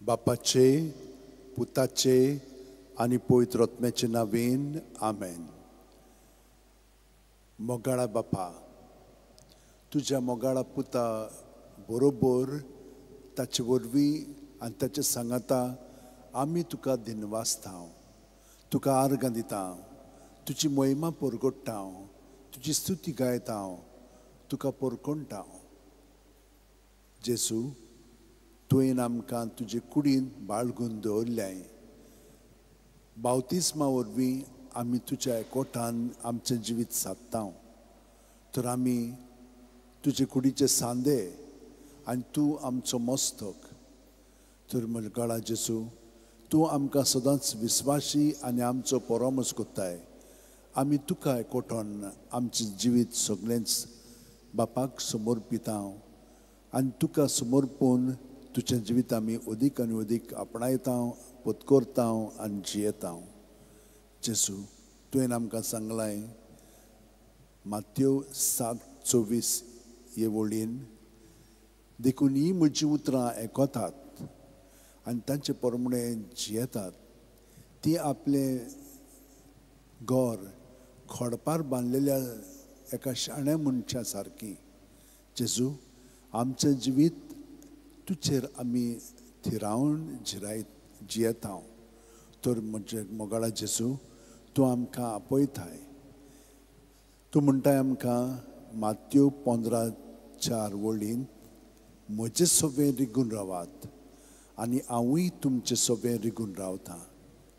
बापाचे, पुताचे आनी पवित्र आत्म्याचे नांवान आमेन. मोगाळा बापा, तुज्या मोगाळा पुता बरोबर ताचे वरवीं आनी ताचे सांगाता आमी तुका दिनवासता, तुका आर्गां दिता, तुजी महिमा परगट्टा, तुजी स्तुती गायता, तुका परकोणटा. जेजू, तुवें आमकां तुजे कुडीन बाळगून दवरल्याय. बावतिस्मा वरवीं आमी तुज्या एकवटान आमचें जिवीत सादता. तर आमी तुजे कुडीचे सांदे आनी तूं आमचो मस्तक. तर मोगाळा जेजू, तूं आमकां सदांच विस्वाशी आनी आमचो परामर्श कोत्ताय. आमी तुका एकवटान आमचें जिवीत सगळेंच बापाक समर्पिता आनी तुका समर्पून तुजें जिवीत आमी अदीक आनी अदीक आपणायता, पत्करता आनी जियेता. जेजू, तुवें आमकां सांगलाय मात्यो 7:24 हे वळीन, देखून ही म्हजी उतरां आयकतात आनी तांचे प्रमाणे जियेतात ती आपलें घर खडपार बांदलेल्या एका शाण्या मनशा सारकी. जेजू, आमचें जिवीत तुजेर आमी थिरावन जियेता. तर म्हजे मोगाळा जेजू, तूं आमकां आपयताय. तूं म्हणटाय आमकां मात्यो 15:4 वळीन, म्हजे सवें रिगून रावात आनी हांवूय तुमचे सवें रिगून रावता.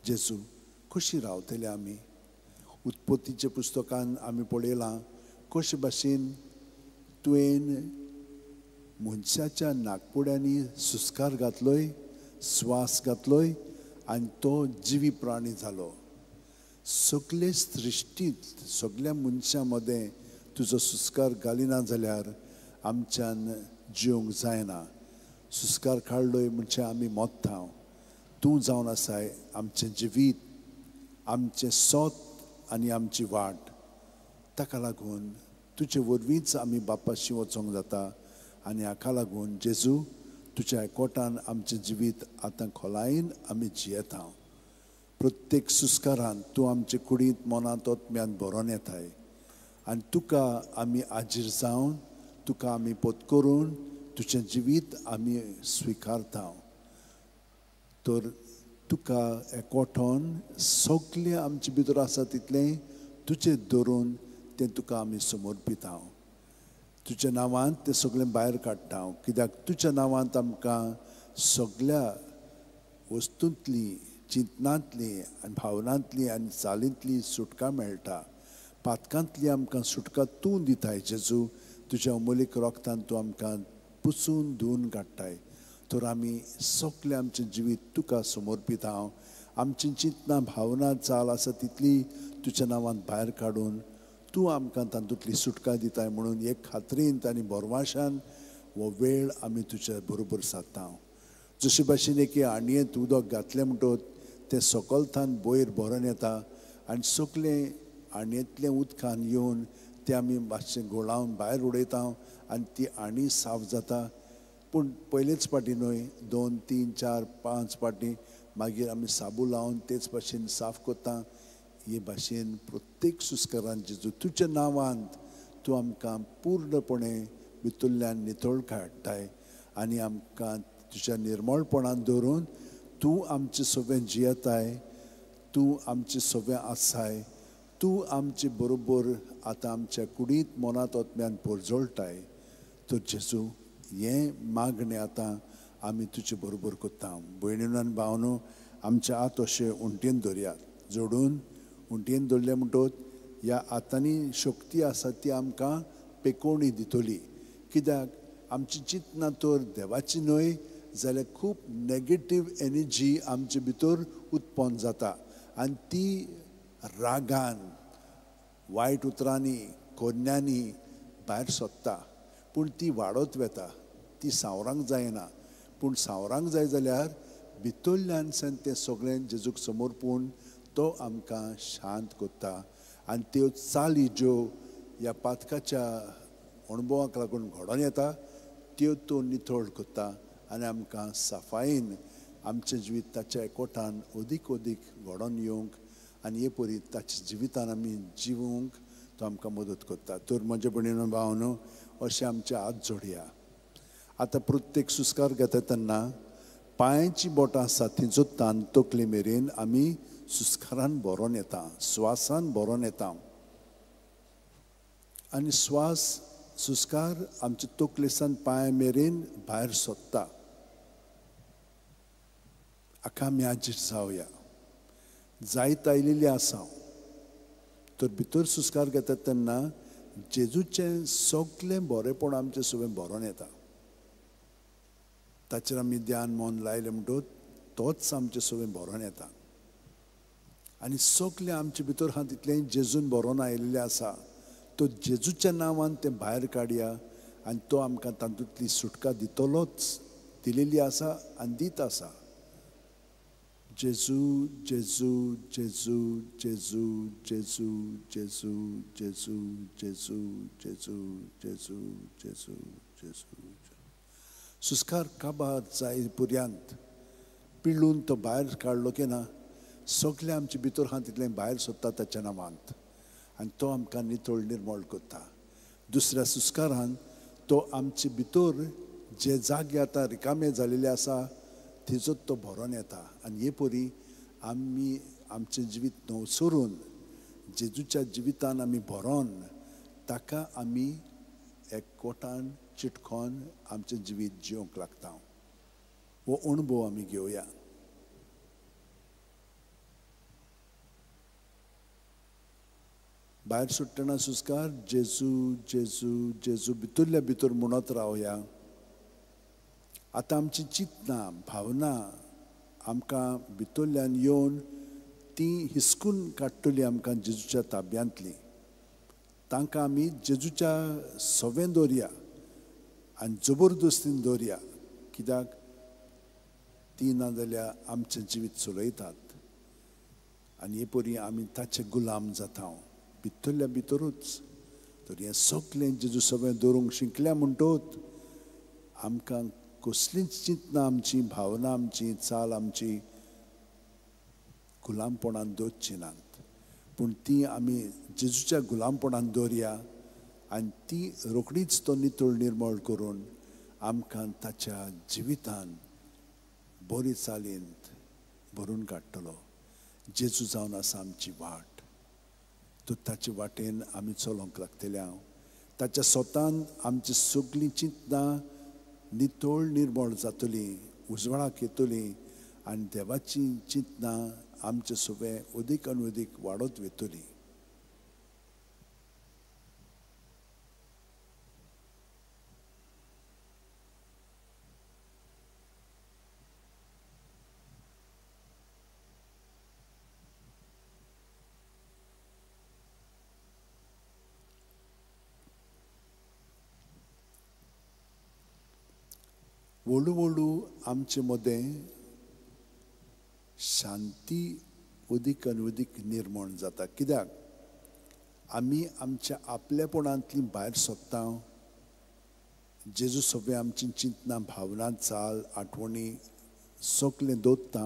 जेजू, कशी रावतले आमी? उत्पत्तीच्या पुस्तकान आमी पळयलां कशे भाशेन तुवें मनशाच्या नागपुड्यांनी सुस्कार घातलोय, स्वास घातलोय आनी तो जिवी प्राणी जालो. सगळे सृश्टींत सगळ्या मनशां मदें तुजो सुस्कार घालिना जाल्यार आमच्यान जिवंक जायना. सुस्कार काडलोय म्हणजे आमी मोत्ता. तूं जावन आसाय आमचें जिवीत, आमचें सोत आनी आमची वाट. ताका लागून तुजे वरवींच आमी बापाशी वचोंक जाता आनी हाका लागून जेजू तुज्या एकवटान आमचें जिवीत आतां खोलायेन आमी जियेता. प्रत्येक सुस्कारान तूं आमचे कुडींत, मनांत, आत्म्यांत भरोन येताय आनी तुका आमी आजीर जावन, तुका आमी पत्करून तुजें जिवीत आमी स्विकारता. तर तुका एकवटोन सगळें आमचे भितर आसा तितलें तुजें धरून तें तुका आमी समर्पिता. तुज्या नांवांत तें सगळें भायर काडटा, कित्याक तुज्या नांवांत आमकां सगळ्या वस्तूंतली, चिंतनांतली आनी भावनांतली आनी चालींतली सुटका मेळटा. पातकांतली आमकां सुटका तूं दिताय जेजू. तुज्या अमोलीक रोगतान तूं आमकां पुसून धुवन काडटाय. तर आमी सगळें आमचें जिवीत तुका समर्पिता. आमची चिंतनां, भावना, चाल आसा तितली तुज्या नांवांत भायर काडून तूं आमकां तातूंतली सुटका दिताय म्हणून एक खात्रीन आनी भरवाशान हो वेळ आमी तुज्या बरोबर सादता. जशे भाशेन एके आणयेंत उदक घातलें म्हणटकच तें सकलथान वयर भरून येता आनी सगळें आणयेंतलें उदकान येवन तें आमी मातशें घोळावन भायर उडयता आनी ती आणी साफ जाता. पूण पयलेच फावटी न्हय, 2, 3, 4, 5 फावटी मागीर आमी साबू लावन तेच भाशेन साफ करता. हे भाशेन प्रत्येक सुस्कारान जेजू तुज्या नांवांत तूं आमकां पूर्णपणे भितरल्यान नितळ काडटाय आनी आमकां तुज्या निर्मळपणान दवरून तूं आमचे सवें जियेताय, तूं आमचे सवें आसाय, तूं आमचे बरोबर आतां आमच्या कुडींत, मनांत, आत्म्यान परजळटाय. तर जेजू, हें मागणें आतां आमी तुजे बरोबर करता. भयणीनो आनी भावनो, आमच्या हात अशे उंटयेन धरयात, जोडून उंटयेन धरलें म्हणटकच ह्या हातांनी शक्ती आसा ती आमकां पेकोवणी दितली. कित्याक आमची चिंतनां तर देवाची न्हय जाल्यार खूब नेगेटीव एनर्जी आमचे भितर उत्पन्न जाता आनी ती रागान, वायट उतरांनी, कोन्यांनी भायर सोदता. पूण ती वाडत वता, ती सांवरांक जायना. पूण सांवरांक जाय जाल्यार भितरल्यान सान तें सगळें जेजूक समर्पून तो आमकां शांत करता आनी त्यो चाली ज्यो ह्या पातकाच्या अणभवाक लागून घडोवन येता त्यो तो नितळ करता आनी आमकां सफायेन आमचें जिवीत ताच्या एकवटान अदीक अदीक घडोवन येवंक आनी हे परी ताच्या जिवितान आमी जिवूंक तो आमकां मदत करता. तर म्हजे भयणीनो भावनो अशें आमचे हात जोडया. आतां प्रत्येक सुस्कार घेता तेन्ना पांयाची बोटां आसा थंयचो तान तकले मेरेन आमी सुस्कारान भरोन येता, स्वासान भरोन येता आनी स्वास सुस्कार आमचे तकलेसान पांय मेरेन भायर सोदता. हाका आमी आजीर जावया. जायत आयिल्ली आसा तर भितर सुस्कार घेतात तेन्ना जेजूचें सगळें बरेंपण आमचें सगळें भरोन येता. ताचेर आमी ध्यान मन लायलें म्हणटकच तोच आमचें सगळें भरोन येता आनी सगळें आमचे भितर आहा तितलें जेजून भरोन आयिल्लें आसा. तो जेजूच्या नांवान तें भायर काडया आनी तो आमकां तातूंतली सुटका दितलोच, दिलेली आसा आनी दीत आसा. जेजू जेजू जेजू जेजू जेजू जेजू जेजू जेजू जेजू जेजू जेजू जेजू. सुस्कार काबार जाय पर्यंत पिळून तो भायर काडलो की ना सगळें आमचे भितर आहा तितलें भायर सोदता ताच्या नांवांत आनी तो आमकां नितळ निर्मळ करता. दुसऱ्या सुस्कारान तो आमचे भितर जे जागे आतां रिकामे जालेले आसा थंयचो तो भरोन येता आनी हे परी आमी आमचें जिवीत नवसरून जेजूच्या जिवितान आमी भरोन ताका आमी एकवटान चिटकोन आमचें जिवीत जिवंक लागता. हो अणभव आमी घेवया. भायर सुट्टना सुस्कार जेजू जेजू जेजू भितरल्या भितर म्हणत रावया. आतां आमची चिंतना भावना आमकां भितरल्यान येवन ती हिसकून काडटली आमकां जेजूच्या ताब्यांतली. तांकां आमी जेजूच्या सवें दवरया आनी जबरदस्तीन दवरया, कित्याक ती ना जाल्यार आमचें जिवीत चलयतात आनी हे परी आमी ताचे गुलाम जाता भितरल्या भितरूच. तर हें सगळें जेजू सगळें दवरूंक शिकल्या म्हणटकच आमकां कसलींच चिंतना आमची भावना आमची चाल आमची गुलामपणान दवरची नात, पूण ती आमी जेजूच्या गुलामपणान दवरया आनी ती रोखडीच तो नितळ निर्मळ करून आमकां ताच्या जिवितान बरी चालींत भरून काडटलो. जेजू जावन आसा आमची वाट, तर ताचे वाटेन आमी चलोवंक लागतले. हांव ताच्या स्वतान आमची सगळीं चिंतनां नितळ निर्मळ जातली, उजवाडाक येतली आनी देवाची चिंतनां आमचे सगळें अदीक आनी अदीक वाडत वतली. व्हडू व्हडू आमचे मदें शांती अदीक आनी अदीक निर्माण जाता, कित्याक आमी आमच्या आपलेपणांतली भायर सोदता. जेजू सगळें आमची चिंतना भावना चाल आठवणी सगळें दवरता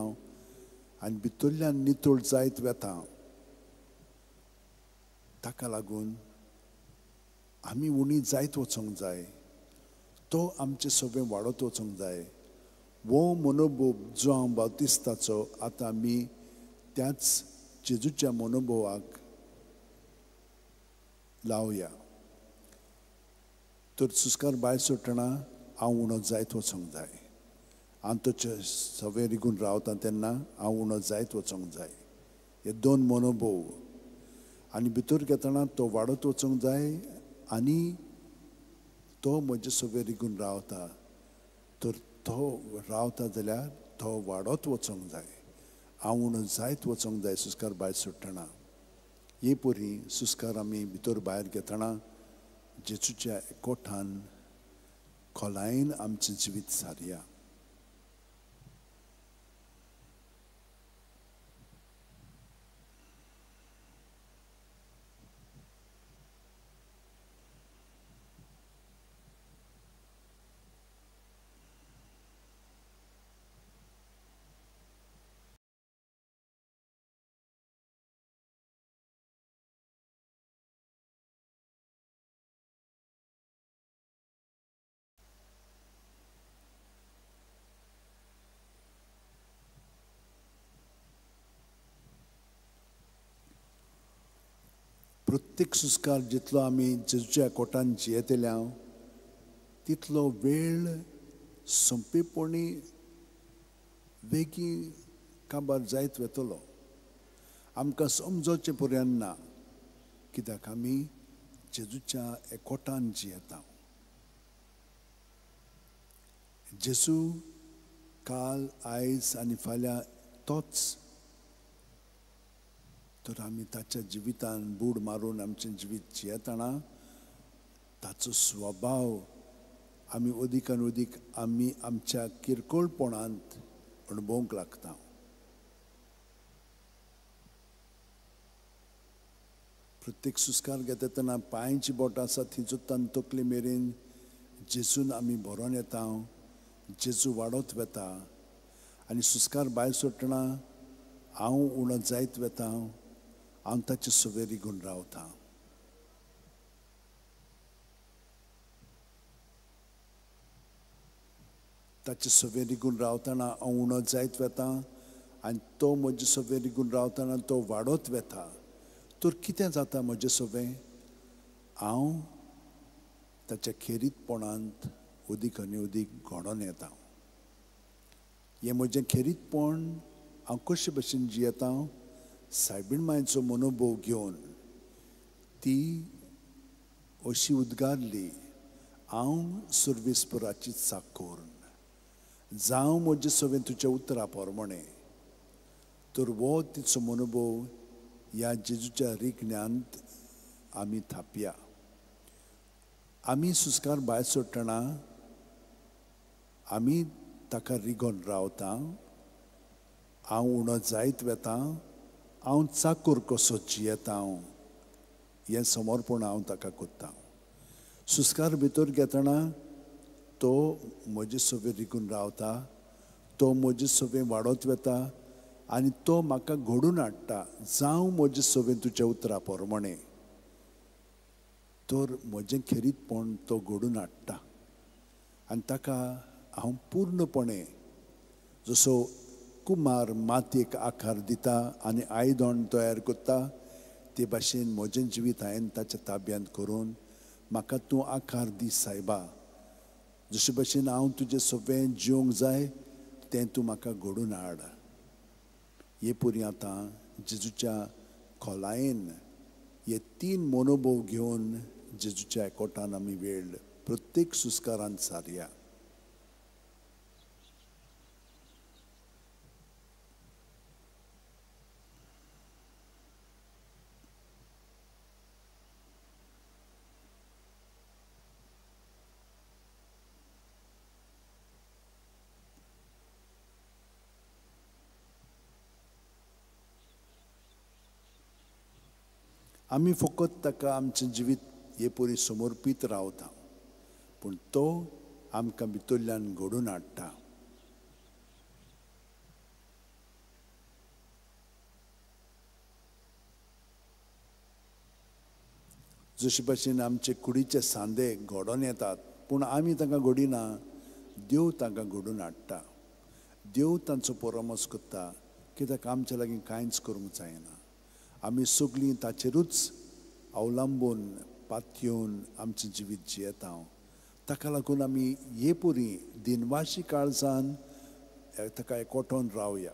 आनी भितरल्यान नितळ जायत वता. ताका लागून आमी उणी जायत वचोंक जाय, तो आमचें सगळें वाडत वचोंक जाय. हो मनोभोव जो हांव बाप्तिस्ताचो आतां आमी त्याच जेजूच्या मनोभोवाक लावया. तर सुस्कार भायर सोडटना हांव उणो जायत वचोंक जाय. हांव ताचे सगळें रिगून रावता तेन्ना हांव उणो जायत वचोंक जाय. हे दोन मनोभोव आनी भितर घेतना तो वाडत वचोंक जाय आनी तो म्हजे सगळें रिगून रावता, तर तो रावता जाल्यार तो वाडत वचोंक जाय. हांव उणो जायत वचोंक जाय सुस्कार भायर सोडटना. हे परी सुस्कार आमी भितर भायर घेतना जेजूच्या एकवटान खोलायेन आमचें जिवीत सारया. प्रत्येक सुस्कार जितलो आमी जेजूच्या कोटान जियेतले हांव तितलो वेळ सोंपेपणी वेगीं काबार जायत वतलो. आमकां समजोचें पर्यंत ना, कित्याक आमी जेजूच्या एकवटान जियेता. जेजू काल, आयज आनी फाल्यां तोच, तर आमी ताच्या जिवितान बूड मारून आमचें जिवीत जियेतना ताचो स्वभाव आमी अदीक आनी अदीक आमी आमच्या किरकोळपणांत अणभवंक लागता. प्रत्येक सुस्कार घेता तेन्ना पांयची बोटां आसा थंयच्यान तकले मेरेन जेजून आमी भरोन येता, जेजू वाडत वता आनी सुस्कार भायर सोडटना हांव उणो जायत वता, हांव ताचे सवें रिगून रावता. ताचे सवें रिगून रावतना हांव उणो जायत वता आनी तो म्हजे सवें रिगून रावतना तो वाडत वता. तर कितें जाता म्हजें सवें, हांव ताच्या खेरीतपणांत अदीक आनी अदीक घडोवन येता. हें म्हजें खेरीतपण हांव कशे भशेन जियेता, सायबीण मांयचो मनोभोव घेवन ती अशी उद्गारली, हांव सर्वेस्पराची चाकर, जावं म्हजें सवें तुज्या उतरा प्रमाणें. तर हो तिचो मनोभोव ह्या जेजूच्या रिगण्यांत आमी थापया. आमी सुस्कार भायर सोडटना आमी ताका रिगोन रावता, हांव उणो जायत वता, हांव चाकूर कसो जियेता हें समर्पण हांव ताका करता. सुस्कार भितर घेतना तो म्हजे सवें रिगून रावता, तो म्हजे सवें वाडत वता आनी तो म्हाका घडून हाडटा, जावं म्हजें सवें तुज्या उतरा प्रमाणें. तर म्हजें खेरीतपण तो घडून हाडटा आनी ताका हांव पूर्णपणे जसो कुमार मातयेक आकार दिता आनी आयदन तयार करता ते भाशेन म्हजें जिवीत हांवें ताच्या ताब्यांत करून म्हाका तूं आकार दी सायबा, जशे भाशेन हांव तुजें सवें जिवंक जाय तें तूं म्हाका घडून हाड. हे पुरी आतां जेजूच्या खोलायेन हे तीन मनोभोव घेवन जेजूच्या एकवटान आमी वेळ प्रत्येक सुस्कारान सारया. आमी फकत ताका आमचें जिवीत हे परी समर्पीत रावता, पूण तो आमकां भितरल्यान घडोवन हाडटा. जशे भाशेन आमचे कुडीचे सांदे घडोवन येतात, पूण आमी तांकां घडिना, देव तांकां घडोवन हाडटा. देव तांचो परामर्श करता, कित्याक आमच्या लागीं कांयच करूंक जायना. आमी सगळीं ताचेरूच अवलंबून पातयेवन आमचें जिवीत जियेता. ताका लागून आमी हे पुरी दिनवाशी काळजान ताका एकवटोन रावया.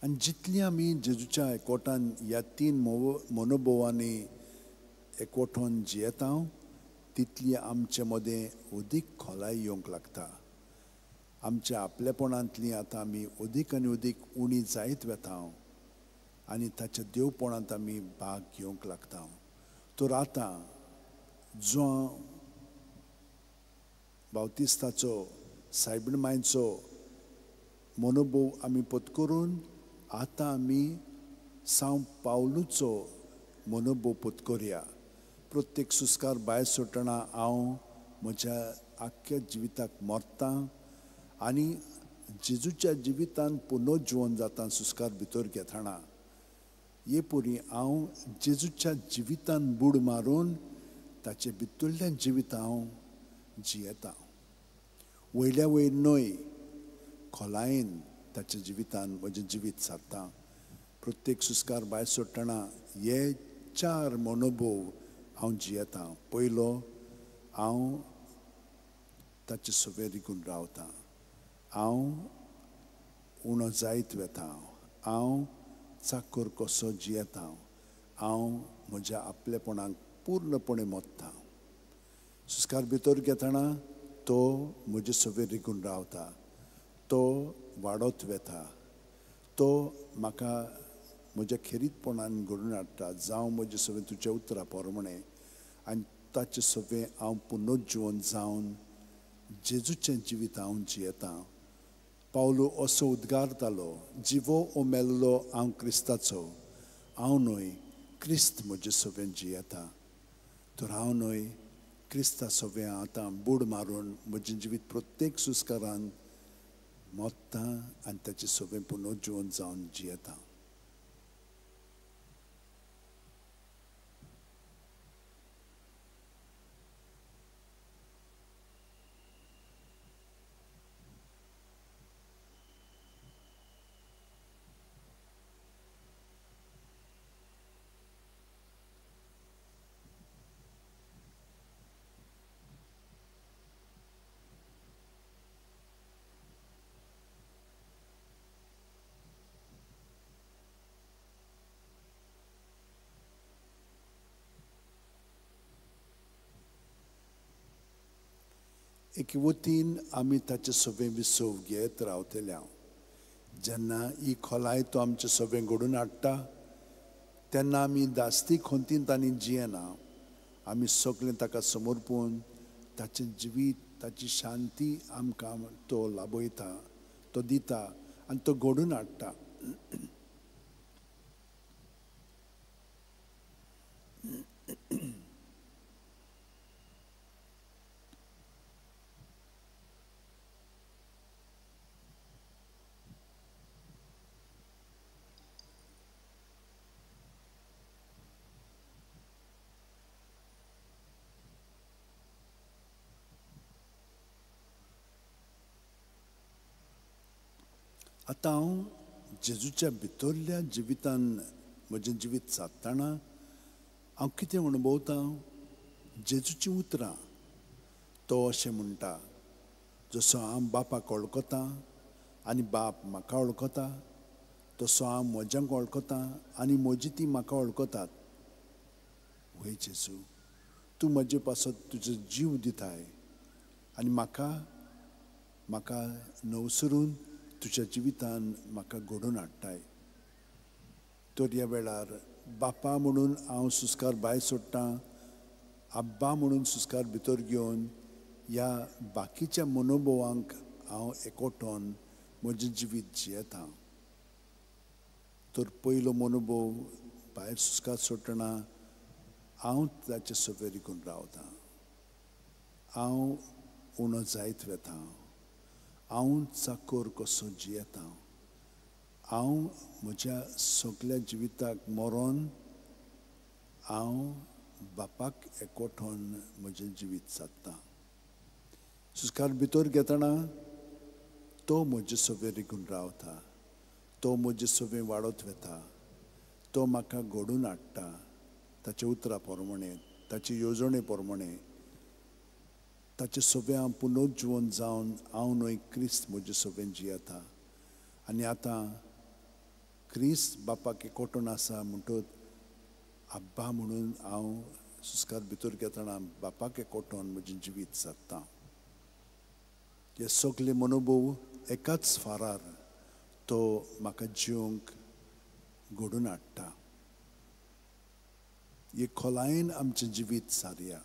आनी जितली आमी जेजूच्या एकवटान ह्या तीन मनोभोवांनी एकवटोन जियेता तितली आमचे मदें अदीक खोलाय येवंक लागता. आमच्या आपलेपणांतली आतां आमी अदीक आनी अदीक उणी जायत वता आनी ताच्या देवपणांत आमी भाग घेवंक लागता. तर आतां जो बावतिस्ताचो सायबीण मांयचो मनोभोव आमी पत्करून आतां आमी सांव पावलूचो मनोभोव पत्करया. प्रत्येक सुस्कार भायर सोडटना हांव म्हज्या आख्ख्या जिविताक मरता आनी जेजूच्या जिवितान पुनर्जिवन जाता सुस्कार भितर घेतना. हे पुरी हांव जेजूच्या जिवितान बूड मारून ताचे भितरल्यान जिवीत हांव जियेता. वयल्या वयर न्हय, खोलायेन ताच्या जिवितान म्हजें जिवीत सारता. प्रत्येक सुस्कार भायर सोडटना हे चार मनोभोव हांव जियेता. पयलो, हांव ताचे सवें रिगून रावता, हांव उणो जायत वता, हांव चाकर कसो जियेता, हांव म्हज्या आपलेपणाक पूर्णपणे मोत्ता. सुस्कार भितर घेतना तो म्हजे सवें रिगून रावता, तो वाडत वता, तो म्हाका म्हज्या खेरीतपणान घडून हाडटा. जावं म्हजे सवें तुज्या उतरा प्रमाणें, आनी ताचे सवें हांव पुनर्जिवन जावन जेजूचें जिवीत हांव जियेतां. पावलो असो उद्गारतालो, जिवो ओ मेल्लो हांव क्रिस्ताचो, हांव न्हय क्रिस्त म्हजे सवें जियेता. तर हांव न्हय क्रिस्ता सवें आतां बूड मारून म्हजें जिवीत प्रत्येक सुस्कारान मोत्ता आनी ताचे सवें पुनर्जिवन जावन जियेता. एके वतीन आमी ताचे सवें विसव घेत रावतले. हांव जेन्ना ही खोलाय तो आमचे सवें घडून हाडटा तेन्ना आमी दास्ती खंतीन तांणी जियेना, आमी सगळें ताका समर्पून ताचें जिवीत, ताची शांती आमकां तो लाभयता, तो दिता आनी तो घडून हाडटा. आतां हांव जेजूच्या भितरल्या जिवितान म्हजें जिवीत सादतना हांव कितें अणभवता? जेजूचीं उतरां. तो अशें म्हणटा, जसो हांव बापाक वळखता आनी बाप म्हाका वळखता, तसो हांव म्हज्यांक वळखता आनी म्हजी ती म्हाका वळखतात. वय जेजू, तूं म्हजे पासत तुजो जीव दिताय आनी म्हाका म्हाका नवसरून तुज्या जिवितान म्हाका घडोवन हाडटाय. तर ह्या वेळार बापा म्हणून हांव सुस्कार भायर सोडटां, आब्बा म्हणून सुस्कार भितर घेवन ह्या बाकीच्या मनोभवांक हांव एकवटोन म्हजें जिवीत जियेता. तर पयलो मनोभव भायर सुस्कार सोडटना हांव ताचे सवें रिगून रावतां, हांव उणो जायत वता, हांव चाकर कसो जियेता, हांव म्हज्या सगल्या जिविताक मरोन हांव बापाक एकवटोन म्हजें जिवीत सादता. सुस्कार भितर घेतना तो म्हजे सवें रिगून रावता, तो म्हजे सवें वाडत वता, तो म्हाका घडून हाडटा ताच्या उतरा प्रमाणें, ताचे येवजणे प्रमाणें. ताचे सवें हांव पुनर्जिवन जावन हांव न्हय क्रिस्त म्हजे सवें जियेता. आनी आतां क्रिस्त बापाक एकवटून आसा म्हणटच आब्बा म्हणून हांव सुस्कार भितर घेतना बापाक एकवटून म्हजें जिवीत सादता. हे सगळे मनोभव एकाच फारार तो म्हाका जिवंक घडून हाडटा. हे खोलायेन आमचें जिवीत सारया.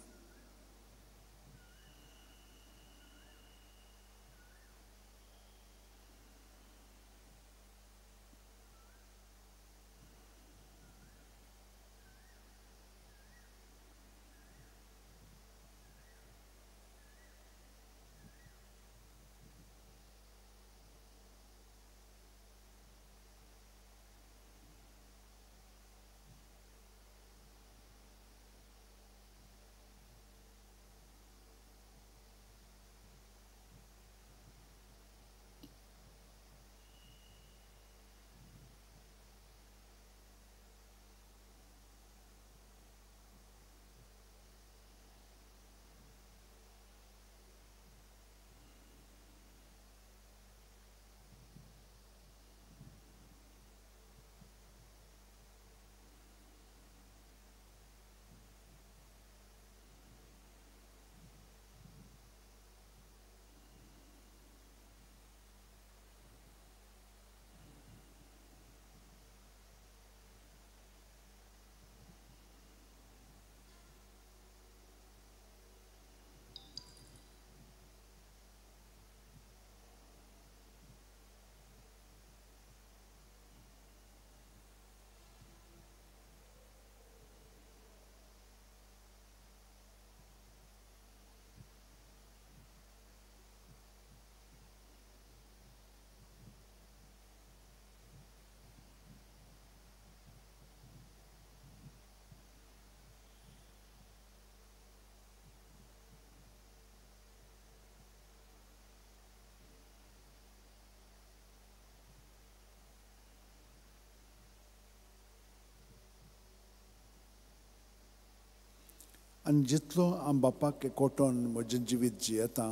आनी जितलो हांव बापाक एकवटोन म्हजें जिवीत जियेता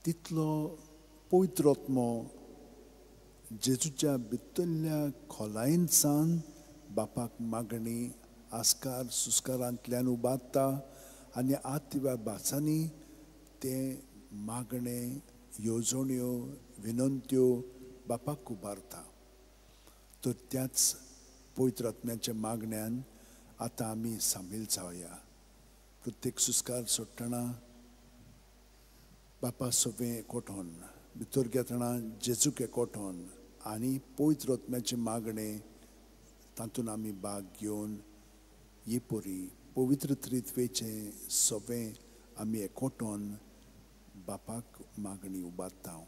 तितलो पवित्र आत्मो जेजूच्या भितरल्या खोलायेन सावन बापाक मागणी आस्कार सुस्कारांतल्यान उबारता आनी आत्व्या भासांनी तें मागणे येवजण्यो विनंत्यो बापाक उबारता. तर त्याच पवित्र आत्म्याच्या मागण्यान आतां आमी सामील जावया. प्रत्येक सुस्कार सोडटना बापा सोबें एकवटोन, भितर घेतना जेजूक एकवटोन आनी पवित्र आत्म्याचें मागणें तातूंत आमी भाग घेवन ही परी पवित्र त्रित्वेचें सोबें आमी एकवटोन बापाक मागणी उबारता.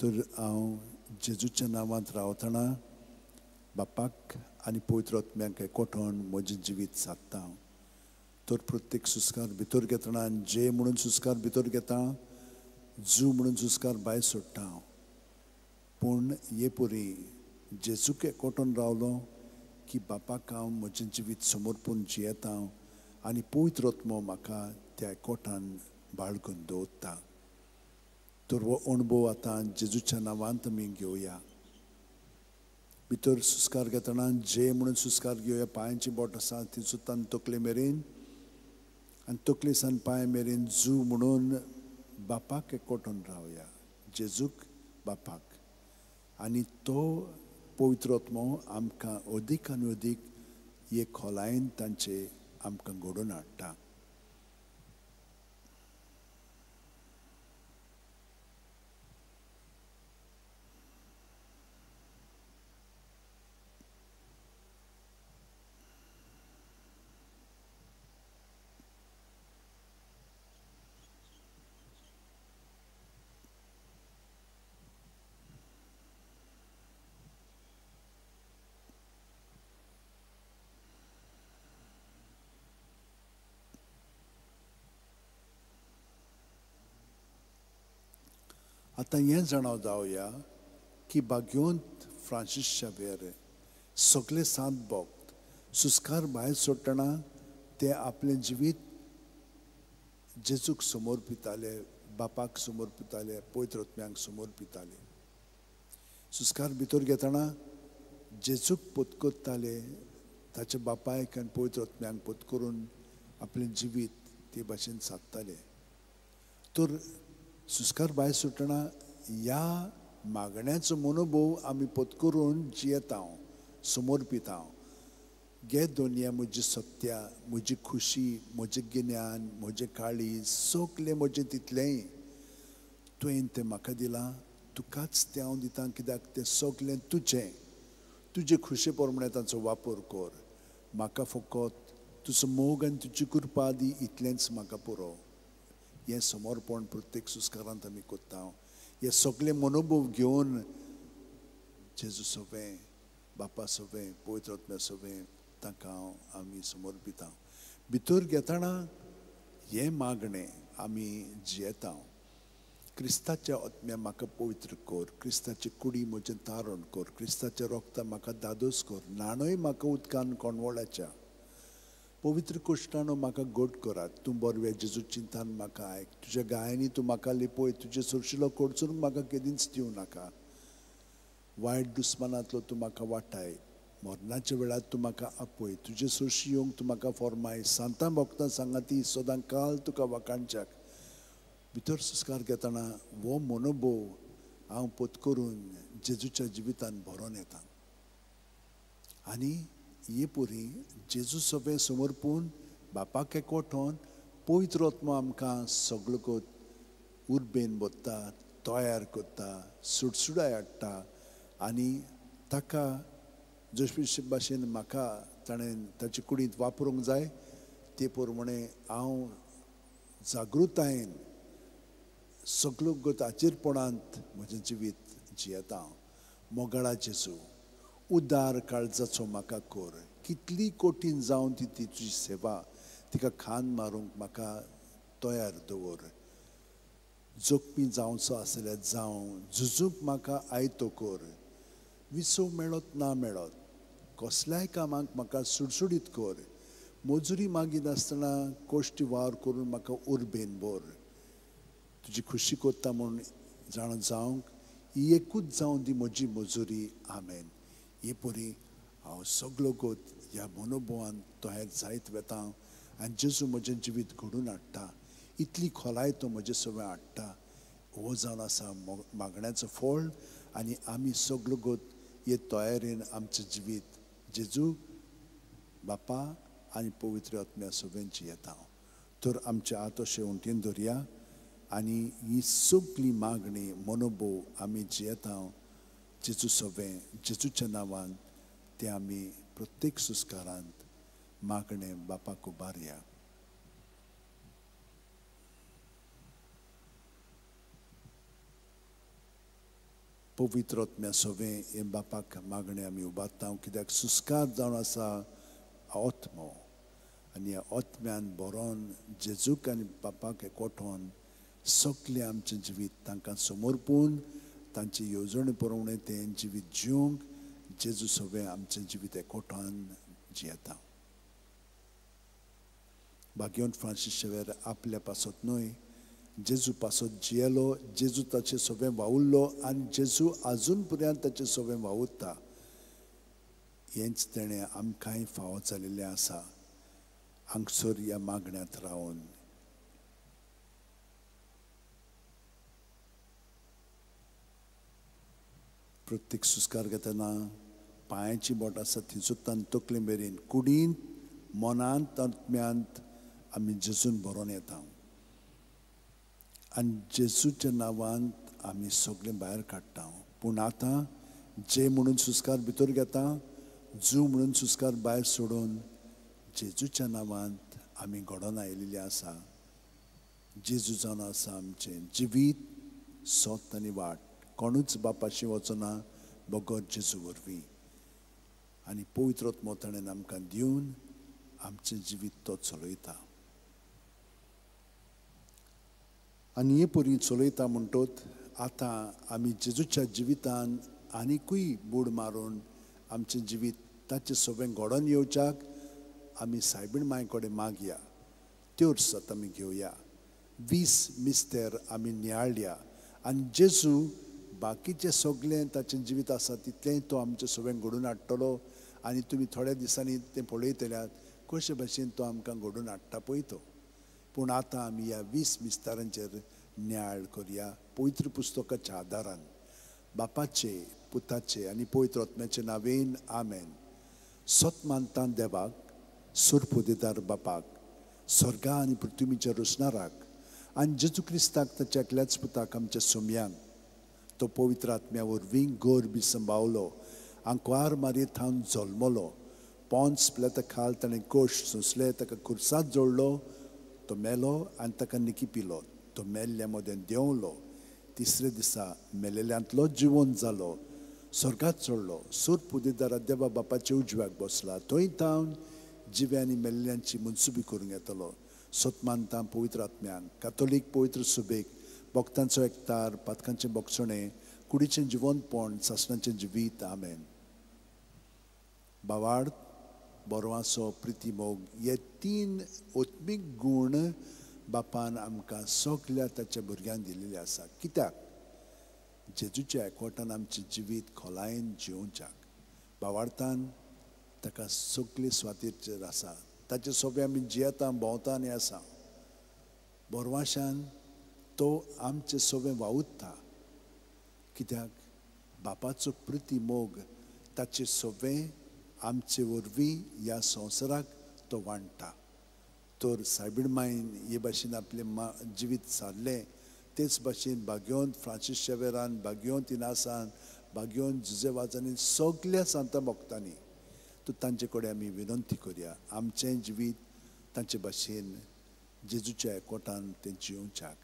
तर हांव जेजूच्या नांवांत रावतना बापाक आनी पवित्र आत्म्याक एकवटोन म्हजें जिवीत सादता. तर प्रत्येक सुस्कार भितर घेतना जे म्हणून सुस्कार भितर घेता, जू म्हणून सुस्कार भायर सोडटा. पूण हे परी जेजूक एकवटोन रावलो की बापाक हांव म्हजें जिवीत समर्पून जियेता आनी पवित्र आत्मो म्हाका त्या एकवटान बाळगून दवरता. तर हो अणभव आतां जेजूच्या नांवांत आमी घेवया. भितर सुस्कार घेतना जे म्हणून सुस्कार घेवया. पांयांची बोट आसा ती सुद्दां तकले मेरेन आनी तकले सान पांय मेरेन जू म्हणून बापाक एकवटून रावया, जेजूक बापाक. आनी तो पवित्र आत्मो आमकां अदीक आनी अदीक हे खोलायेन तांचे आमकां घडोवन हाडटा. आतां हें जाणा जावया की भाग्यवंत फ्रांसीस शावेर सगळे सात भक्त सुस्कार भायर सोडटना ते आपलें जिवीत जेजूक समर्पिताले, बापाक समर्पिताले, पवित्र आत्म्याक समर्पिताले. सुस्कार भितर घेतना जेजूक पत्करताले, ताच्या बापायक आनी पवित्र आत्म्याक पत्करून आपलें जिवीत ते भाशेन सादताले. तर सुस्कार भायर सुटना ह्या मागण्याचो मनोभव आमी पत्करून जियेता, समर्पिता. गे दोनया म्हजी सत्या, म्हजी खुशी, म्हजें गिन्यान, म्हजें काळीज, सगलें म्हजें तितलेंय तुवें तें म्हाका दिलां, तुकाच तें हांव दितां, कित्याक तें सगलें तुजें. तुजे खुशे प्रमाणे तांचो वापर कर. म्हाका फकत तुजो मोग आनी तुजी कृपा दी, इतलेंच म्हाका पुरो. हें समर्पण प्रत्येक सुस्कारांत आमी करता. हे सगळे मनोभव घेवन जेजू सोबें, बापा सोबें, पवित्र आत्म्या सोबें तांकां हांव आमी समर्पिता. भितर घेतना हें मागणें आमी जियेता. क्रिस्ताच्या आत्म्या म्हाका पवित्र कर, क्रिस्ताची कुडी म्हजें तारण कर, क्रिस्ताच्या रोगता म्हाका दादोस कर, न्हाणय म्हाका उदकान कोणवळाच्या, पवित्र कुश्टानो म्हाका गोड करात. तूं बरव्या जेजू चिंतान म्हाका आयक, तुज्या गायांनी तूं म्हाका लिपय, तुजे सुरशिलो कोडसून म्हाका केदींच दिवं नाका. वायट दुस्मानांतलो तूं म्हाका वाटाय, मरणाच्या वेळार तूं म्हाका आपय, तुजे सुरशी येवंक तूं म्हाका फॉर्माय. सांतां भक्तां सांगाती सदां काल तुका वाखाणच्याक. भितर संस्कार घेतना हो मनोभव हांव पत्करून जेजूच्या जिवितान भरोन येता. आनी हे पुरी जेजू सगळें समर्पून बापाक एकवटोन पवित्र आत्मो आमकां सगळो उर्बेन भरता, तयार करता, सुडसुडाय हाडटा आनी ताका जशे भाशेन म्हाका ताणें ताचे कुडींत वापरूंक जाय ते प्रमाणे हांव जागृतायेन सगळो गत आचेरपणांत म्हजें जिवीत जियेता. मोगाळा जेजू, उदार काळजाचो म्हाका कर, कितली कठीण जावन ती तुजी सेवा, तिका खान मारूंक म्हाका तयार दवर. जोखमी जावचो आसल्यार जावं, झुजूंक म्हाका आयतो कर, विसव मेळत ना मेळत कसल्याय कामाक म्हाका सुडसुडीत कर, मजुरी मागिनासतना कश्टी वावर करून म्हाका उर्बेन भर. तुजी खुशी करता म्हूण जाणा जावंक ही एकूच जावन दी म्हजी मजुरी. आमेन. हे परी हांव सगलो गोत ह्या मनोभवान तयार जायत वेता आनी जेजू म्हजें जिवीत घडून हाडटा. इतली खोलाय तो म्हजें सगळें हाडटा. हो जावन आसा मागण्याचो फळ आनी आमी सगलो गोत हे तयारेन आमचें जिवीत जेजू बापा आनी पवित्र आत्म्या सगळ्यांची जियेता. तर आमचे हात अशें उंटीन धरया आनी ही सगळी मागणी मनोभव आमी जियेता जेजू सगळें जेजूच्या नांवान ते आमी प्रत्येक सुस्कारांत मागणे बापाक उबारया. पवित्र आत्म्या सगळें हे बापाक मागणे आमी उबारता, कित्याक सुस्कार जावन आसा आत्मो आनी ह्या आत्म्यान बरोवन जेजूक आनी बापाक एकवटोवन सगळें आमचें जिवीत तांकां समर्पून तांची येवजणे प्रमाणे तें जिवीत जिवंक जेजू सगळें आमचें जिवीत एकवटान जियेता. भाग्यवंत फ्रांसीस शेवेर आपल्या पासत न्हय, जेजू पासत जियेलो, जेजू ताचे सगळें वावुरलो आनी जेजू आजून पर्यंत ताचें सगळें वावुरता. हेंच तेणें आमकांय फावो जाल्लें आसा. हांगसर ह्या मागण्यांत रावन प्रत्येक सुस्कार घेतना पांयाची बोट आसा थंयसर तकले मेरेन कुडींत मनांत आत्म्यांत आमी जेजून भरोन येता आनी जेजूच्या नांवान आमी सगळें भायर काडटा. पूण आतां जे म्हणून सुस्कार भितर घेता, जू म्हणून सुस्कार भायर सोडून जेजूच्या नांवांत आमी घडोवन आयिल्ले आसा. जेजू जावन आसा आमचें जिवीत, सत आनी वाट. कोणूच बापाशी वचना बगर जेजू वरवीं. आनी पवित्र आत्मो ताणें आमकां दिवन आमचें जिवीत तो चलयता. आनी हे परी चलयता म्हणटोच आतां आमी जेजूच्या जिवितान आनिकूय बूड मारून आमचें जिवीत ताचें सगळें घडोवन येवच्याक आमी सायबीण मांय कडेन मागया. त्योच आतां आमी घेवया. 20 मिस्तेर आमी नियाळया आनी जेजू बाकीचें सगळें ताचें जिवीत आसा तितलेंय तो आमचें सगळें घडोवन हाडटलो. आनी तुमी थोड्या दिसांनी तें पळयतल्यात कशे भाशेन तो आमकां घडोवन हाडटा पळय तो. पूण आतां आमी ह्या 20 मिस्तारांचेर नियाळ करया पवित्र पुस्तकाच्या आदारान. बापाचे, पुताचे आनी पवित्र आत्म्याचे नांवेन आमेन. सत मानता देवाक, सुरपुदेदार बापाक, स्वर्गा आनी पृथ्वीच्या रचणाराक आनी जेजू क्रिस्ताक ताच्या एकल्याच पुताक आमच्या सोम्यांक, तो पवित्र आत्म्या वरवीं गर्भ संभावलो, आंकवार मारये थावन जल्मलो, पोंस प्लेता खाल ताणें कोश सोंसले, ताका खुर्सात जोडलो, तो मेलो आनी ताका निकी पिलो, तो मेल्ल्या मदें देंवलो, तिसरे दिसा मेलेल्यांतलो जिवन जालो, स्वर्गात चडलो, सुरपुदेदारा देवा बापाच्या उजव्याक बसला, थंय थावन जिव्या आनी मेल्ल्यांची मनसुबी करूंक येतलो. सत मानता पवित्र आत्म्यांक, कातोलीक पवित्र सुबेक, भक्तांचो एकतार, पातकांचें बोगसणें, कुडीचें जिवनपण, सासणाचें जिवीत. आमेन. बावाड, बरवासो, प्रिती, मोग हे 3 आत्मीक गूण बापान आमकां सगल्या ताच्या भुरग्यांक दिल्ले आसा. कित्याक? जेजूच्या एकवटान आमचें जिवीत खोलायेन जिवोवच्याक. बावार्थान ताका सगळे स्वातीचेर आसा, ताचे सोबे आमी जियेता, भोंवता आनी आसा. बोरवाशान तो आमचे सोबे वावुरता, कित्याक बापाचो प्रिती मोग ताचे सोबे आमचे वरवीं ह्या संवसाराक तो वांट्टा. तर सायबीण मायन हे भाशेन आपलें जिवीत सारलें, तेच भाशेन भाग्योन फ्रांसीस शेवेरान, भाग्योन इनासान, भाग्योन जुजे वाजांनी, सगल्या सांता भक्तांनी तर तांचे कडेन आमी विनंती करया आमचें जिवीत तांचे भाशेन जेजूच्या एकवटान तें जियोवच्याक.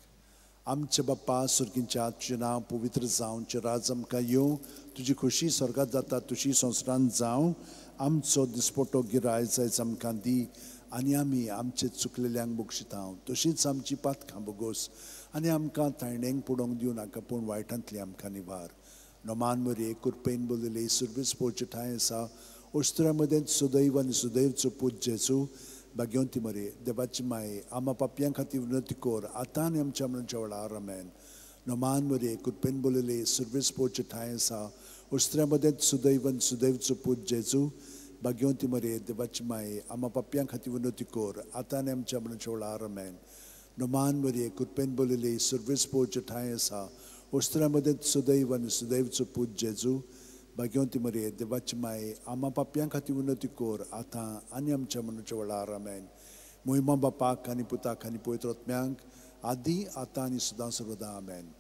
आमचे बाप्पा सुर्गींच्या, तुजें नांव पवित्र जावं, तुजें राज आमकां येवं, तुजी खोशी स्वर्गात जाता तुशी संवसारांत जावं. आमचो दिसपटो गिराय जायच आमकां दी आनी आमी आमचे चुकलेल्यांक बक्षिता तशींच आमची पातकां बोगोस आनी आमकां तायणेंक पडोवंक दिवं नाका पूण वायटांतली आमकां निवार. नमान मरे कृपेन बोलले सुर्वीस पोवचे ठांय आसा ओस्त्र्या मदें सुदैव आनी सुदैवचो पूत जेजू. भाग्यवंती मरे देवाची माये आमा पापयां खातीर विनंती कर आतां आनी आमच्या मरणाच्या वेळार. आमेन. नमान मरे कृपेन बोलले सुर्वीस पोवचे ठांय आसा ओस्त्र्या मदें सुदैव आनी सुदैवचो पूत जेजू. भाग्यवंती मरे देवाची माये आमा पापयां खातीर विनंती कर आतां आनी आमच्या मरणाच्या वेळार. आमेन. नमान मरे कृपेन बोलले सुर्वीस पोवचे ठांय आसा ओस्त्र्या मदें सुदैव आनी सुदैवचो पूत जेजू. भाग्यवंती मरे देवाची माये आमा पापयां खातीर विनंती कर आतां आनी आमच्या मरणाच्या वेळार. आमेन. मोहिमा बापाक आनी पुताक आनी पवित्र आत्म्यांक आदी आतां आनी सदां सर्वदा. आमेन.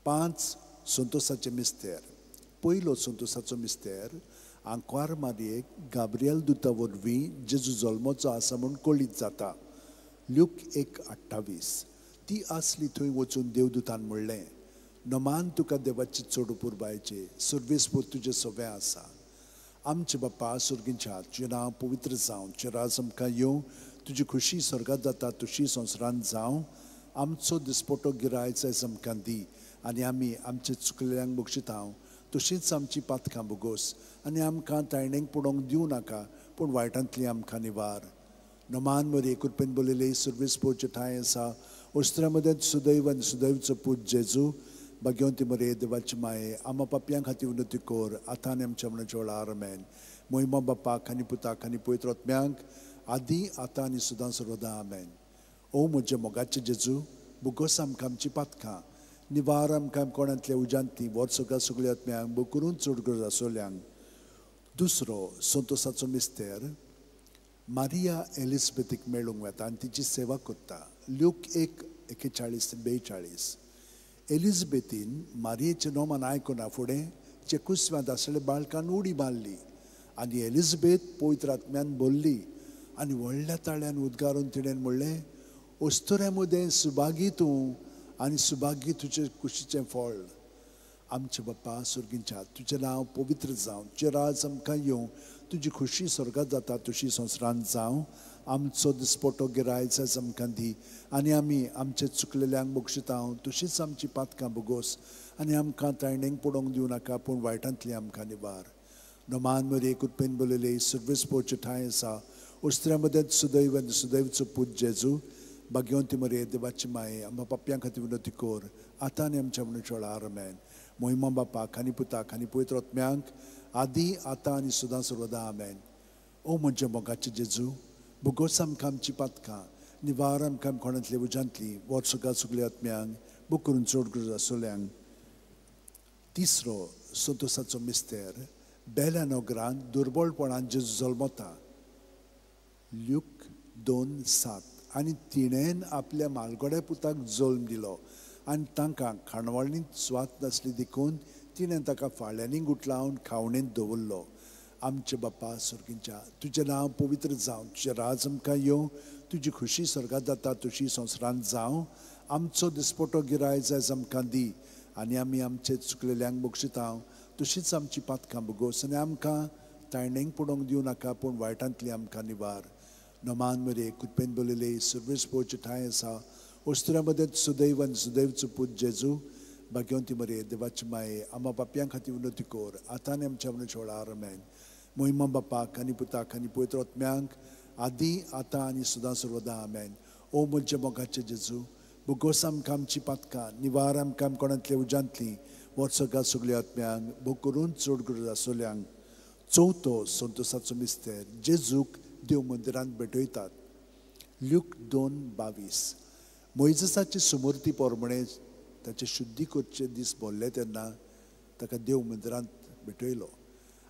5 संतोसाचे मिस्तेर. पयलो संतोसाचो मिस्तेर आंकवार मारयेक गाब्रियल दुता वरवीं जेजू जल्मोचो आसा म्हूण कळीत जाता. ल्यूक 1:28. ती आसली थंय वचून देवदूतान म्हणलें, नमान तुका देवाची चड पुरबायचे, सर्वेस्पोर तुजें सगळें आसा. आमचे बाप्पा सुर्गींच्या, तुजें नांव पवित्र जावं, तुजें राज आमकां येवं, तुजी खोशी स्वर्गात जाता तशी संवसारांत जावं. आमचो दिसपटो गिरायच आयज आमकां दी आनी आमी आमचे चुकलेल्यांक बक्षिता तशींच आमची पातकां बोगोस आनी आमकां तायणेंक पडोवंक दिवं नाका पूण वायटांतली आमकां निवार. नमान मरे कृपेन बोलले सर्वेस्पोरचे ठांय आसा ओस्त्र्या मदें सुदैव आनी सुदैवचो पूत जेजू. भाग्यवंती मरे देवाची माये आमा पापयां खातीर विनंती कर आतां आनी आमच्या मरणाच्या वेळार. आमेन. मोहिमा बापाक आनी पुताक आनी पवित्र आत्म्यांक आदी आतां आनी सदां सर्वदा. आमेन. ओ म्हज्या मोगाचे जेजू, बोगोस आमकां आमची पातकां, निवार आमकां कोणांतल्या उज्यांतली, वर्सगा सगल्या आत्म्यांक बोग करून चड गरज आसोल्यांक. दुसरो संतोसाचो मिस्तेर मारिया एलिजबेथीक मेळूंक वेता आनी तिची सेवा करता. ल्यूक 1:41-42. एलिजबेथीन मारियेचें नोमान आयकना फुडें चेकुस्व्यांत आसलेल्या बाळकान उडी मारली आनी एलिजबेथ पवित्र आत्म्यान भरली आनी व्हडल्या ताळ्यान उद्गारून तिणें म्हणलें, ओस्तोऱ्या मदें सुभागी तूं आनी सुभागी तुजे कुशीचें फळ. आमचे बाप्पा सुर्गींच्या, तुजें नांव पवित्र जावं, तुजें राज आमकां येवं, तुजी खोशी स्वर्गात जाता तशी संवसारांत जावं. आमचो दिसपटो गिरायच आयज आमकां दी आनी आमी आमचे चुकलेल्यांक बक्षिता तशींच आमची पातकां बोगोस आनी आमकां तायणेंक पडोवंक दिवं नाका पूण वायटांतली आमकां निवार. नमान मरे कृपेन बोलले सर्वेस्पोरचे ठांय आसा ओस्त्र्या मदें सुदैव आनी सुदैवचो पूत जेजू. भाग्यवंती मरे देवाची माये आमकां पापयां खातीर विनंती कर आतां आनी आमच्या मरणाच्या वेळार. आमेन. मोहिमा बापाक आनी पुताक आनी पवित्र आत्म्यांक आदी आतां आनी सदां सर्वदा. आमेन. ओ म्हज्या मोगाचे जेजू, बोगोस आमकां आमची पातकां, निवार आमकां कोणांतली उज्यांतली, वर्सगा सगल्या आत्म्यांक बोग करून चड गरज आसोल्यांक. तिसरो संतोसाचो मिस्तेर बेल्या नगरांत दुर्बळपणान जेजू जल्मता. ल्यूक 2:7. आनी तिणेन आपल्या मालगोड्या पुताक जल्म दिलो आनी तांकां खाणवळणींत सुवात नासली देखून तिणें ताका फाळ्यांनी गुटलावन खावणेंत दवरलो. आमचे बाप्पा सुर्गींच्या, तुजें नांव पवित्र जावं, तुजें राज आमकां येवं, तुजी खोशी स्वर्गात जाता तशी संवसारांत जावं. आमचो दिसपटो गिरायच आयज आमकां दी आनी आमी आमचे चुकलेल्यांक बक्षिता तशींच आमची पातकां बोगोस आनी आमकां तायणेंक पडोवंक दिवं नाका पूण वायटांतली आमकां निवार. नमान मरे कृपेन बोलले सर्वेस्पोरचे ठांय आसा ओस्त्र्या मदें सुदैव आनी सुदैवचो पूत जेजू. भाग्यवंती मरे देवाची माये आमा पापयां खातीर विनंती कर आतां आनी आमच्या मरणाच्या वेळार. आमेन. मोहिमा बापाक आनी पुताक आनी पवित्र आत्म्यांक आदी आतां आनी सदां सर्वदा. आमेन. ओ म्हज्या मोगाचे जेजू, बोगोस आमकां आमची पातकां, निवार आमकां कोणांतल्या उज्यांतली, वर्सगा सगल्या आत्म्यांक बोग करून चड गरज आसोल्यांक. चवथो संतोसाचो मिस्तेर जेजूक देव मंदिरांत भेटयतात. ल्यूक 2:22. मोयजसाची सुमूर्ती पोरमणे ताचे शुद्धी करचे दीस भरले तेन्ना ताका देव मंदिरांत भेटयलो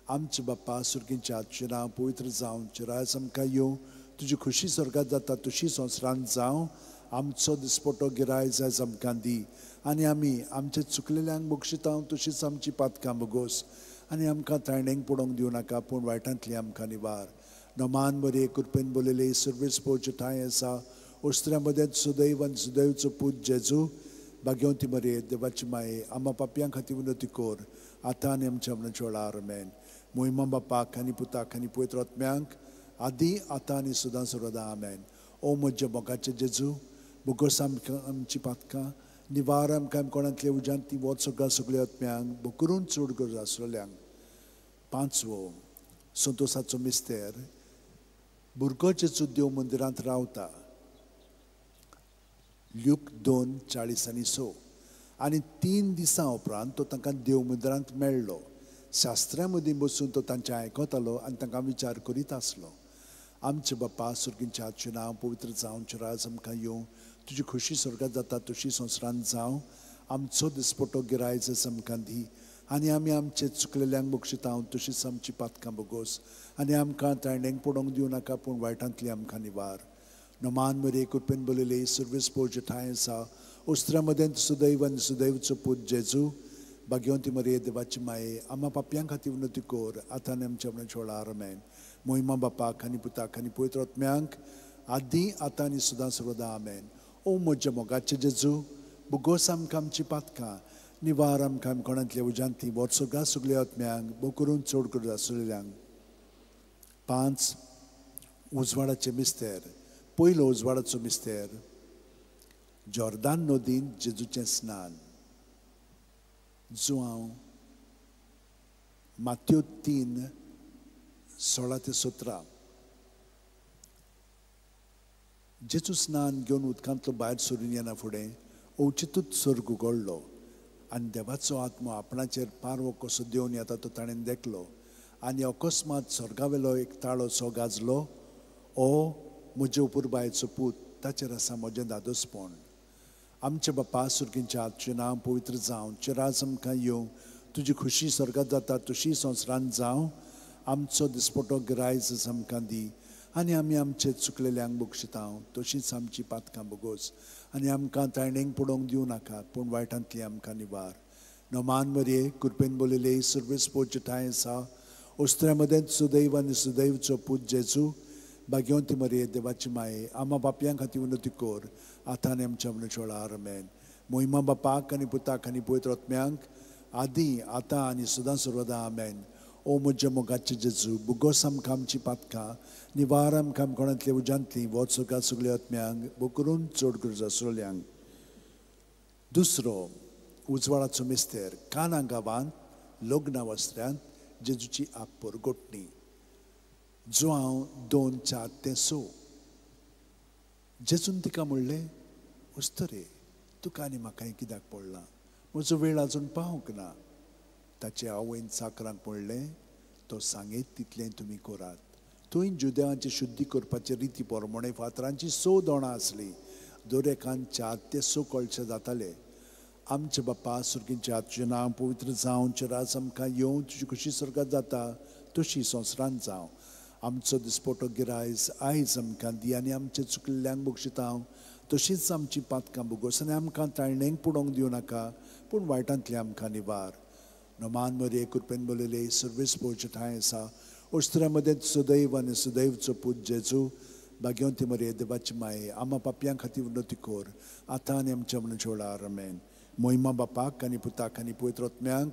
आमचे बाप्पा सुर्गींच्या तुजें नांव पवित्र जावं, तुजें राज आमकां येवं, तुजी खुशी स्वर्गात जाता तशी संवसारांत जावं. आमचो दिसपटो गिरायज आयज आमकां दी आनी आमी आमचे चुकलेल्यांक बक्षिता तशीच आमची पातकां भोगोस आनी आमकां ताणेंक पडोवंक दिवं नाका, पूण वायटांतली आमकां निवार. नमान बरे कृपेन बोलयले सर्वेस पोवचे ठांय आसा. ओस्त्र्या मदें सुदैव आनी सुदैवचो पूत जेजू, भाग्यवंती मरे देवाची माये, आमा पापयां खातीर विनवती कर आतां आनी आमच्या मरणाच्या वेळार. आमेन. मोहिमा बापाक आनी पुताक आनी पवित्र आत्म्यांक आदी आतां आनी सदां सर्वदा. आमेन. ओ म्हज्या मोगाचे जेजू, बोगोस आमकां आमची पातकां निवार आमकां कोणांतले उज्यांत ती वच सगळ्या सगळ्या आत्म्यांक बोकरून चड गरज आसलेल्यांक. पांचवो संतोसाचो मिस्तेर. भुरगो जेजू देव मंदिरांत रावता. ल्यूक 2:40-6. आनी 3 दिसां उपरांत तो तांकां देव मंदिरांत मेळ्ळो. शास्त्र्यां मदीं बसून तो तांचें आयकतालो आनी तांकां विचार करीत आसलो. आमचे बाप्पा सुर्गींच्या तुजें नांव पवित्र जावं, तुजें राज आमकां येवं, तुजी खुशी स्वर्गात जाता तशी संवसारांत जावं. आमचो दिसपटो गिरायज आमकां दी आनी आमी आमचे चुकलेल्यांक बक्षिता तशीच आमची पातकां भोगोस आनी आमकां ताणेंक पडोवंक दिवं नाका, पूण वायटांतली आमकां निवार. नमान मरे कृपेन बोलयले सर्वेस पोवचे ठांय आसा. ओस्त्र्या मदें सुदैव आनी सुदैवचो पूत जेजू, भाग्यवंती मरे देवाची माये, आमा पापयां खातीर विनवती कर आतां आनी आमच्या मरणाच्या वेळार. आमेन. मोहिमा बापाक आनी पुताक आनी पवित्र आत्म्यांक आदी आतां आनी सदां सर्वदा. आमेन. ओ म्हज्या मोगाचे जेजू, बोगोस आमकां आमची पातकां निवार आमकां कोणांतल्या उज्यांतली वच सगळ्या सगळ्या आत्म्यांक बोकरून चड करून आसलेल्यांक. 5. उजवाडाचे मिस्तेर. पयलो उजवाडाचो मिस्तेर, जॉर्दान नदीन जेजूचें स्नान. जुआंव मात्यो 3:16-17. जेजू स्नान घेवन उदकांतलो भायर सरून येना फुडें अवचितूच सर्ग उगडलो आनी देवाचो आत्मो आपणाचेर पारवो कसो देंवन येता तो ताणें देखलो. आनी अकस्मात स्वर्गावेलो एक ताळो सो गाजलो, ओ म्हजे उपुरबायेचो पूत, ताचेर आसा म्हजें दादोसपण. आमचे बाप्पा सुर्गींच्या तुजें नांव पवित्र जावं, तुजें राज आमकां येवं, तुजी खुशी स्वर्गात जाता तशी संवसारांत जावं. आमचो दिसपटो गिरायज आमकां दी आनी आमी आमचे चुकलेल्यांक बक्षिता तशीच आमची पातकां भोगोस आनी आमकां ताणेंक पडोवंक दिवं नाका, पूण वायटांतली आमकां निवार. नमान मरये कृपेन बोलयले सर्वेस पोवचे ठांय आसा. ओस्त्र्या मदें सुदैव आनी सुदैवचो पूत जेजू, भाग्यवंती मरये देवाची माये, आमा बापयां खातीर विनवती कर आतां आनी आमच्या मरणाच्या वेळार. आमेन. मोहिमा बापाक आनी पुताक आनी पवित्र आत्म्यांक आदी आतां आनी सदां सर्वदा. आमेन. ओ म्हज्या मोगाचे जेजू, बोगोस आमकां आमची पातकां निवार आमकां कोणांतले उज्यांतली वच सगळ्या सगळ्या आत्म्यांक बोकरून चड गरज आसलेल्यांक. दुसरो उजवाडाचो मिस्तेर. काना गांवांत लग्ना वस्त्र्यांत जेजूची आपपरगोटणी. जुआंव 2:4-6. जेजून तिका म्हणलें, उस्तरे तुका आनी म्हाका कित्याक पडलां, म्हजो वेळ आजून पावंक ना. ताचे आवयन चाकरांक म्हणलें, तो सांगीत तितलें तुमी करात. थंय जुदेवांची शुद्धी करपाचे रिती प्रमाणे फातरांची 6 दोणां आसलीं. दर एकान 4 ते 6 कळशे जाताले. आमचे बाप्पा सुर्गींच्या तुजें नांव पवित्र जावं, तुजें राज आमकां येवं, तुजी खुशी स्वर्गात जाता तशी संवसारांत जावं. आमचो दिसपटो गिरायज आयज आमकां दी आनी आमचे चुकलेल्यांक बक्षिता तशीच आमची पातकां भोगोस आनी आमकां ताळणेंक पडोवंक दिवं नाका, पूण वायटांतली आमकां निवार. नमान मरये कृपेन बोलयले सर्वेस पोवचे ठांय आसा. ओस्त्र्या मदें सुदैव आनी सुदैवचो पूत जेजू, भाग्यवंती मरये देवाची माये, आमा पापयां खातीर विनवती कर आतां आनी आमच्या मरणाच्या वेळार. आमेन. मोहिमा बापाक आनी पुताक आनी पवित्र आत्म्यांक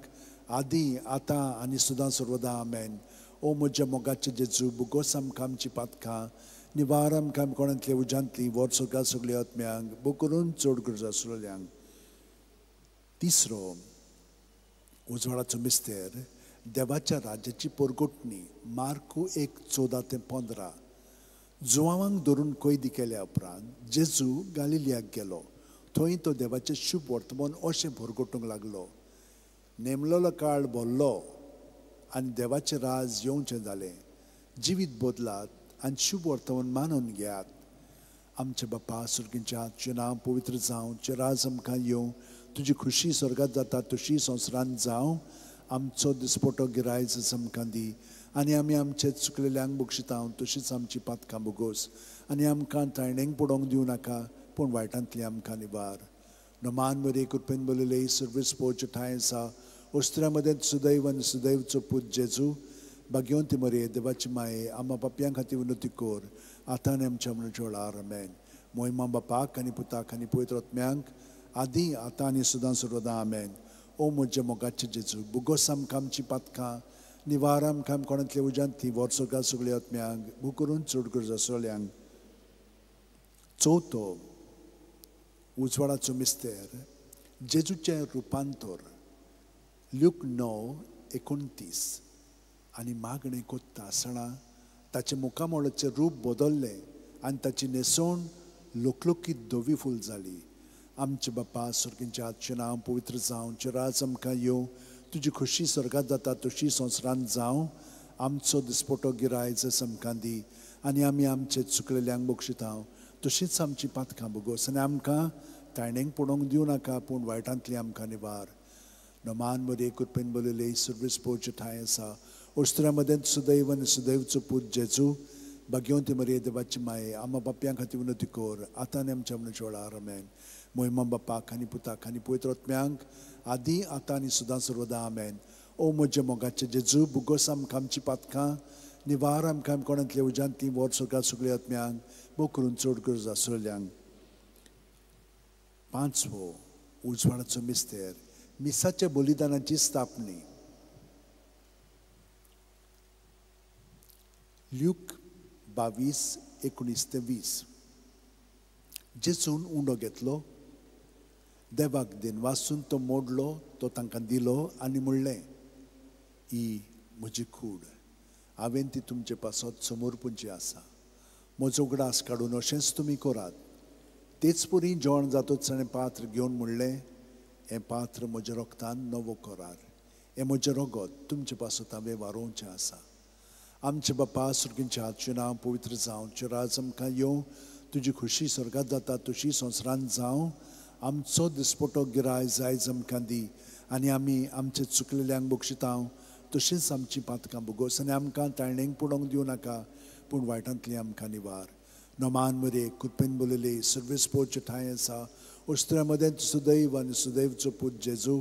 आदी आतां आनी सदां सर्वदा. आमेन. ओ म्हज्या मोगाचे जेजू, बोगोस आमकां आमची पातकां निवार आमकां कोणांतले उज्यांतली वच सगळ्या सगळ्या आत्म्यांक बोकरून चड गरज आसलेल्यांक. तिसरो उजवाडाचो मिस्तेर. देवाच्या राज्याची परगोटणी. मार्कू 1:14-15. जुआवांक धरून कैदी केल्या उपरांत जेजू गालिलियाक गेलो. थंय तो देवाचें शुभ वर्तमान अशें भरगोटूंक लागलो. नेमलेलो काळ भरलो आनी देवाचें राज येवचें जालें. जिवीत बदलात आनी शुभ वर्तमान मानून घेयात. आमचे बापा सुर्गींच्या तुजें नांव पवित्र जावं, तुजें राज आमकां येवं, तुजी खुशी स्वर्गात जाता तशी संवसारांत जावं. आमचो दिसपटो गिरायज आमकां दी आनी आमी आमचे चुकलेल्यांक बक्षिता तशीच आमची पातकां भोगोस आनी आमकां तायणेंक पडोवंक दिवं नाका पूण वायटांतली आमकां निवार. नमान मरे कृपेन बोलले सर्वीस पोवचे ठांय आसा ओस्त्र्या मदें सुदैव आनी सुदैवचो पूत जेजू भाग्यवंती मरे देवाची माये आमा पापयां खातीर विनवती कर आतां आनी आमच्या मरणाच्या वेळार. आमेन. मोहिमा बापाक आनी पुताक आनी पवित्र आत्म्यांक आदी आतां आनी सदां सर्वदां. आमेन. ओ म्हज्या मोगाचे जेजू बुगोस आमकां आमची पातकां निवार आमकां कोणांतल्या उज्यांत ती वर्सोगा सगळ्या आत्म्यांक भू करून चड गरज आसल्यांक. चवथो उजवाडाचो मिस्तेर जेजूचें रुपांतर. ल्यूक 9:29. आनी मागणें कोत्ता आसतना ताचें मुखामळाचें रूप बदल्लें आनी ताची न्हेसवण लोकलोकीत धवी फूल जाली. आमचे बापा सर्गींच्या हातचें नांव पवित्र जावं, तुजें राज आमकां येवं, तुजी खोशी स्वर्गांत जाता तशी संवसारांत जावं. आमचो दिसपटो गिरायज आमकां दी आनी आमी आमचे चुकलेल्यांक बक्षिता तशीच आमची पातकां भोगोस आनी आमकां तायणेंक पडोवंक दिवं नाका पूण वायटांतली आमकां निवार. नमान मरे कृपेन बोलले सर्वीस पोवचे ठांय आसा ओस्त्र्या मदें सुदैव आनी सुदैवचो पूत जेजू भाग्यवंती मरे देवाची माये आमा पापयां खातीर विनवती कर आतां आनी आमच्या मरणाच्या वेळार. आमेन. मोहिमा बापाक आनी पुताक आनी पवित्र आत्म्यांक आदी आतां आनी सदां सर्वदां. आमेन. ओ म्हज्या मोगाचे जेजू बुगोस आमकां आमची पातकां निवार आमकां कोणांतल्या उज्यांतली व्हर सगळ्या सगळ्या आत्म्यांक भोव करून चड गरज आसल्यांक. पांचवो उजवाडाचो मिस्तेर मिसाच्या बलिदानाची स्थापणी. ल्यूक 22:19-20. जेजून उंडो घेतलो, देवाक दिनवासून तो मोडलो, तो तांकां दिलो आनी म्हणलें, ही म्हजी कूड, हांवें ती तुमचे पासत समर्पूंची आसा. म्हजो उगडास काडून अशेंच तुमी करात. तेच परी जेवण जातच ताणें पात्र घेवन म्हणलें, हें पात्र म्हज्या रोगतान नवो करार, हें म्हजें रगत तुमचे पासत हांवें वारोवचें आसा. आमचे बापा सर्गींच्या हातचें नांव पवित्र जावं, तुजें राज आमकां येवं, तुजी खोशी स्वर्गांत जाता तशी संवसारांत जावं. आमचो दिसपटो गिरायज आयज आमकां दी आनी आमी आमचे चुकलेल्यांक बक्षिता तशीच आमची पातकां भोगोस आनी आमकां ताळणेंक पडोवंक दिवं नाका पूण वायटांतली आमकां निवार. नमान मरे कृपेन बोलले सर्वीस पोवचे ठांय आसा ओस्त्र्या मदें सुदैव आनी सुदैवचो पूत जेजू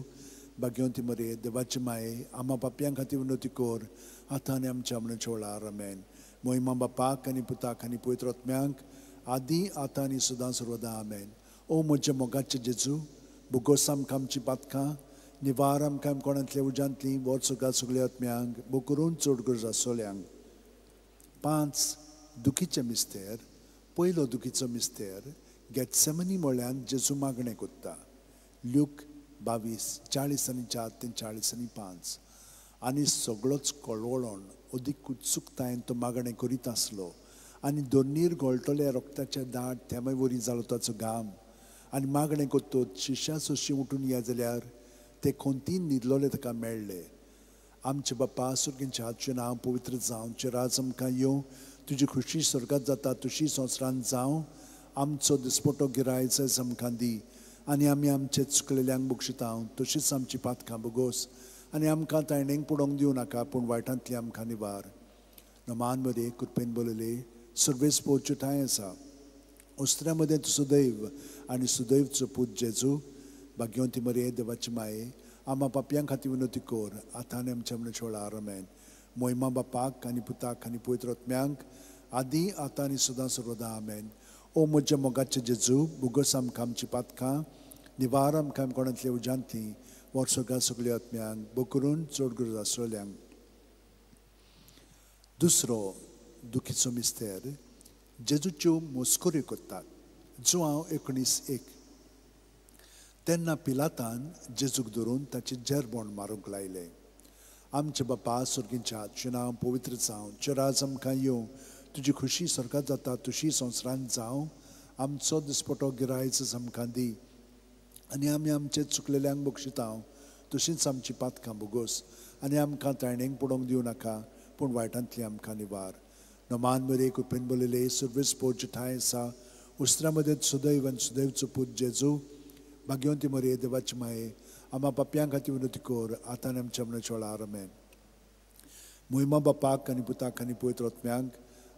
भाग्यवंती मरे देवाची माये आमा पापयां खातीर विनवती कर आतां आनी आमच्या मरणाच्या वेळार. आमेन. मोहिमा बापाक आनी पुताक आनी पवित्र आत्म्यांक आदी आतां आनी सदां सर्वदां. आमेन. ओ म्हज्या मोगाचे जेजू बुगोस आमकां आमची पातकां निवार आमकां कोणांतल्या उज्यांतली व्हर सगळ्या सगळ्या आत्म्यांक भोव करून चड गरज आसल्यांक. पांच दुखीचे मिस्तेर. पयलो दुखीचो मिस्तेर गेटसेमनी म्हळ्यान जेजू मागणें कोत्ता. ल्यूक 22:44 45. आनी सगळोच कळवळोन अदीक उत्सुकतायेन तो मागणें करीत आसलो आनी दोनीर गळटल्या रोगताच्या दाट थेंबे वरी जालो ताचो घाम. आनी मागणें कोत्तोच शिश्या सोशी उठून या जाल्यार ते खोंतीन न्हिदलोले ताका मेळ्ळे. आमचे बापा सर्गींच्या हातचें नांव पवित्र जावं, तुजें राज आमकां येवं, तुजी खोशी स्वर्गांत जाता तशी संवसारांत जावं. आमचो दिसपटो गिरायज आमकां दी आनी आमी आमचे चुकलेल्यांक बक्षिता तशीच आमची पातकां भोगोस आनी आमकां तायणेंक पडोवंक दिवं नाका पूण वायटांतली आमकां निवार. नमान मरे कृपेन बोलले सर्वेस पोवचे ठांय आसा ओस्त्र्या मदें सुदैव आनी सुदैवचो पूत जेजू भाग्यवंती मरे देवाची माये आमा पापयां खातीर विनवती कर आतां आनी आमच्या मरणाच्या वेळार. आमेन. मोहिमा बापाक आनी पुताक आनी पवित्र आत्म्यांक आदी आतां आनी सदां सर्वदां. आमेन. ओ म्हज्या मोगाचे जेजू बुगोस आमकां आमची पातकां निवार आमकां कोणांतल्या उज्यांतली व्हर सगळ्या सगळ्या आत्म्यांक भोव करून चड गरज आसल्यांक. दुसरो दुखीचो मिस्तेर जेजूच्यो मस्कऱ्यो करतात. जुआंव 19:1. तेन्ना पिलातान जेजूक धरून ताचें जेरबोण मारूंक लायलें. आमचे बापा सर्गींच्या हातचें नांव पवित्र जावं, तुजें राज आमकां येवं, तुजी खोशी स्वर्गांत जाता तशी संवसारांत जावं. आमचो दिसपटो गिरायज आमकां दी आनी आमी आमचे चुकलेल्यांक बक्षिता तशीच आमची पातकां भोगोस आनी आमकां तायणेंक पडोवंक दिवं नाका पूण वायटांतली आमकां निवार. नमान मरे कृपेन बोलले सर्वीस पोवचे ठांय आसा उस्त्रा मदें सुदैव आनी सुदैवचो पूत जेजू भाग्यवंती मरे देवाची माये आमा पापयां खातीर विनवती कर आतां आनी आमच्या मरणाच्या वेळार. आमेन. मोहिमा बापाक आनी पुताक आनी पवित्र आत्म्याक,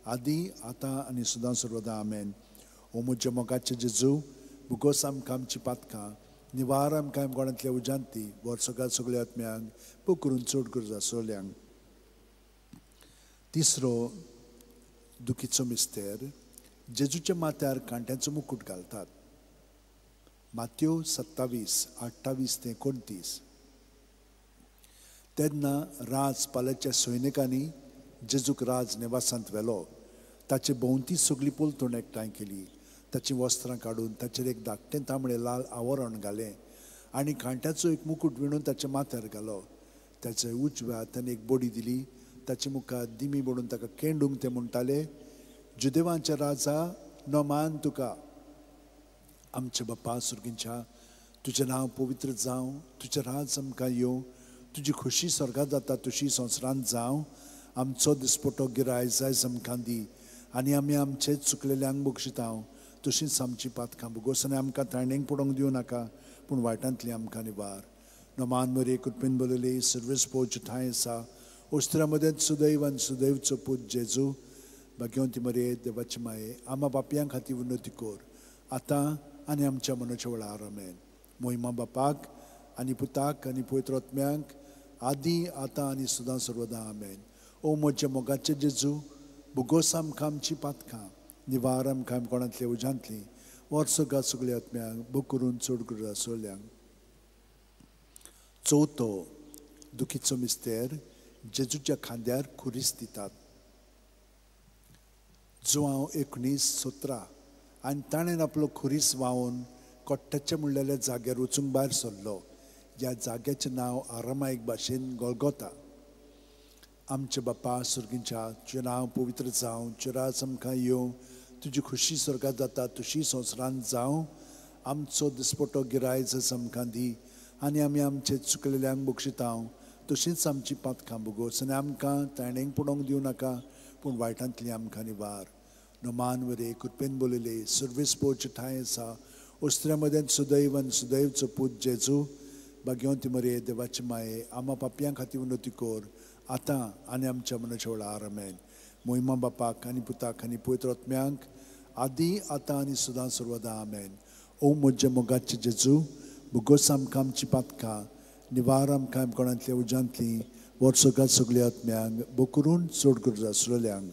आदी आतां आनी सदां सर्वदा. आमेन. ओ म्हज्या मोगाचे जेजू, भुगोस आमकां आमची पातकां, निवार आमकां गोडांतल्या उज्यांती, वर्सगां सगळ्या आत्म्यांक पोकरून चड गरज आसल्यांक. तिसरो दुखीचो मिस्तेर, जेजूच्या माथ्यार कांट्यांचो मुकूट घालतात. मात्यो 27 28 ते 29. तेन्ना राज पाल्याच्या सैनिकांनी जेजूक राज निवासांत व्हेलो. ताचे भोंवती सगळी पलतण एकठांय केली. ताचीं वस्त्रां काडून ताचेर एक धाकटें तांबडें लाल आवरण घालें आनी कांट्याचो एक मुकूट विणून ताच्या माथ्यार घालो. ताच्या उजव्या हातान एक बडी दिली. ताचे मुखार दिमी बडून ताका केंडूंक ते म्हणटाले, जुदेवांच्या राजा नमान तुका. आमच्या बापा सुर्गींच्या, तुजें नांव पवित्र जावं, तुजें राज आमकां येवं, तुजी खोशी स्वर्गांत जाता तशी संवसारांत जावं. आमचो दिसपटो गिराय जायज आमकां दी आनी आमी आमचे चुकलेल्यांक बक्षितांव तशींच आमची पातकां भोगोस आनी आमकां ताणेंक पडोवंक दिवं नाका, पूण वायटांतली आमकां निवार. नमान मरे कृपेन बलयले सर्वेस पोवचे ठांय आसा, ओस्त्रा मदें सुदैव आनी सुदैवचो पूत जेजू, भाग्यवंती मरे देवाची माये, आमा बापयां खातीर विनवती कर आतां आनी आमच्या मनाच्या वेळार. आमेन. मोहिमा बापाक आनी पुताक आनी पवित्र आत्म्यांक, आदी आतां आनी सदां सर्वदां. आमेन. ओ म्हज्या मोगाचे जेजू, भुगोस आमकां आमची पातकां, निवार आमकां कोणांतल्या उज्यांतली, वर्सगां सगळ्या आत्म्यांक बोकरून चड गरज आसल्यांक. चवथो दुखीचो मिस्तेर, जेजूच्या खांद्यार खुरीस दितात. जुआंव 19:17. आनी ताणें आपलो खुरीस व्हांवून कोट्ट्याच्या म्हणलेल्या जाग्यार वचूंक भायर सरलो. ह्या जाग्याचें नांव आरामायक भाशेन गोलगोता. आमच्या बापा सुर्गींच्या, तुजें नांव पवित्र जावं, तुजें राज आमकां येवं, तुजी खोशी स्वर्गांत जाता तशी संवसारांत जावं. आमचो दिसपटो गिरायज आमकां दी आनी आमी आमचे चुकलेल्यांक बक्षितांव तशींच आमची पातकां भोगोस आनी आमकां ताणेंक पडोवंक दिवं नाका, पूण वायटांतली आमकां निवार. नमान वरे कृपेन बोलयले सर्वेस पोवचे ठांय आसा, ओस्त्र्या मदें सुदैव आनी सुदैवचो पूत जेजू, भाग्यवंती मरे देवाची माये, आमा पापयां खातीर विनवती कर आतां आनी आमच्या मनाच्या वेळार. आमेन. मोहिमा बापाक आनी पुताक आनी पवित्र आत्म्यांक, आदी आतां आनी सदां सर्वदां. आमेन. ओ म्हज्या मोगाचे जेजू, भुगोस आमकां आमची पातकां, निवार आमकां कोणांतल्या उज्यांतली, वर्सगां सगळ्या आत्म्यांक बोकरून चड गरज आसलेल्यांक.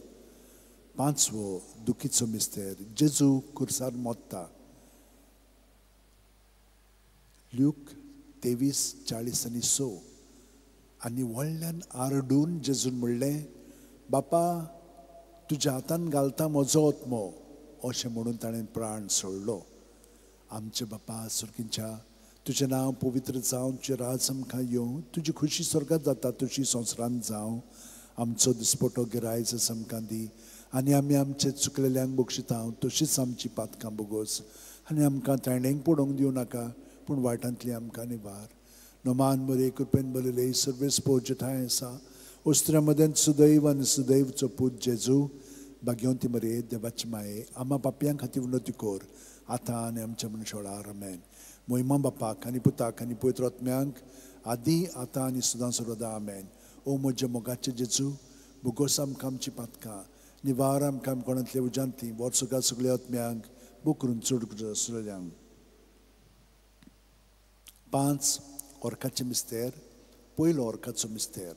पांचवो दुखीचो मिस्तेर, जेजू खुर्सार मोत्ता. ल्यूक 23:40 आनी 6. आनी व्हडल्यान आरडून जेजून म्हणलें, बापा तुज्या हातान घालता म्हजो आत्मो, अशें म्हणून ताणें प्राण सोडलो. आमचे बापा सुर्गींच्या, तुजें नांव पवित्र जावं, तुजें राज आमकां येवं, तुजी खोशी स्वर्गांत जाता तशी संवसारांत जावं. आमचो दिसपटो गिरायज आमकां दी आनी आमी आमचे चुकलेल्यांक बक्षितांव तशीच आमची पातकां भोगोस आनी आमकां ताणेंक पडोवंक दिवं नाका, पूण वायटांतली आमकां निवार. नमान मरे कृपेन बलयले सर्वेस पोवचे ठांय आसा, ओस्त्र्या मदें सुदैव आनी सुदैवचो पूत जेजू, भाग्यवंती मरे देवाची माये, आमा पापयां खातीर विनवती कर आतां आनी आमच्या मनशा वेळार. आमेन. मोहिमा बापाक आनी पुताक आनी पवित्र आत्म्यांक, आदी आतां आनी सदां सर्वदां. आमेन. ओ म्हज्या मोगाचे जेजू, भुगोस आमकां आमची पातकां, निवार आमकां कोणांतल्या उज्यांतली, वर्सगां सगळ्या आत्म्यांक बोकरून चड गरज आसलेल्यांक. 5 ओर्काचे मिस्तेर, पयलो ओर्काचो मिस्तेर.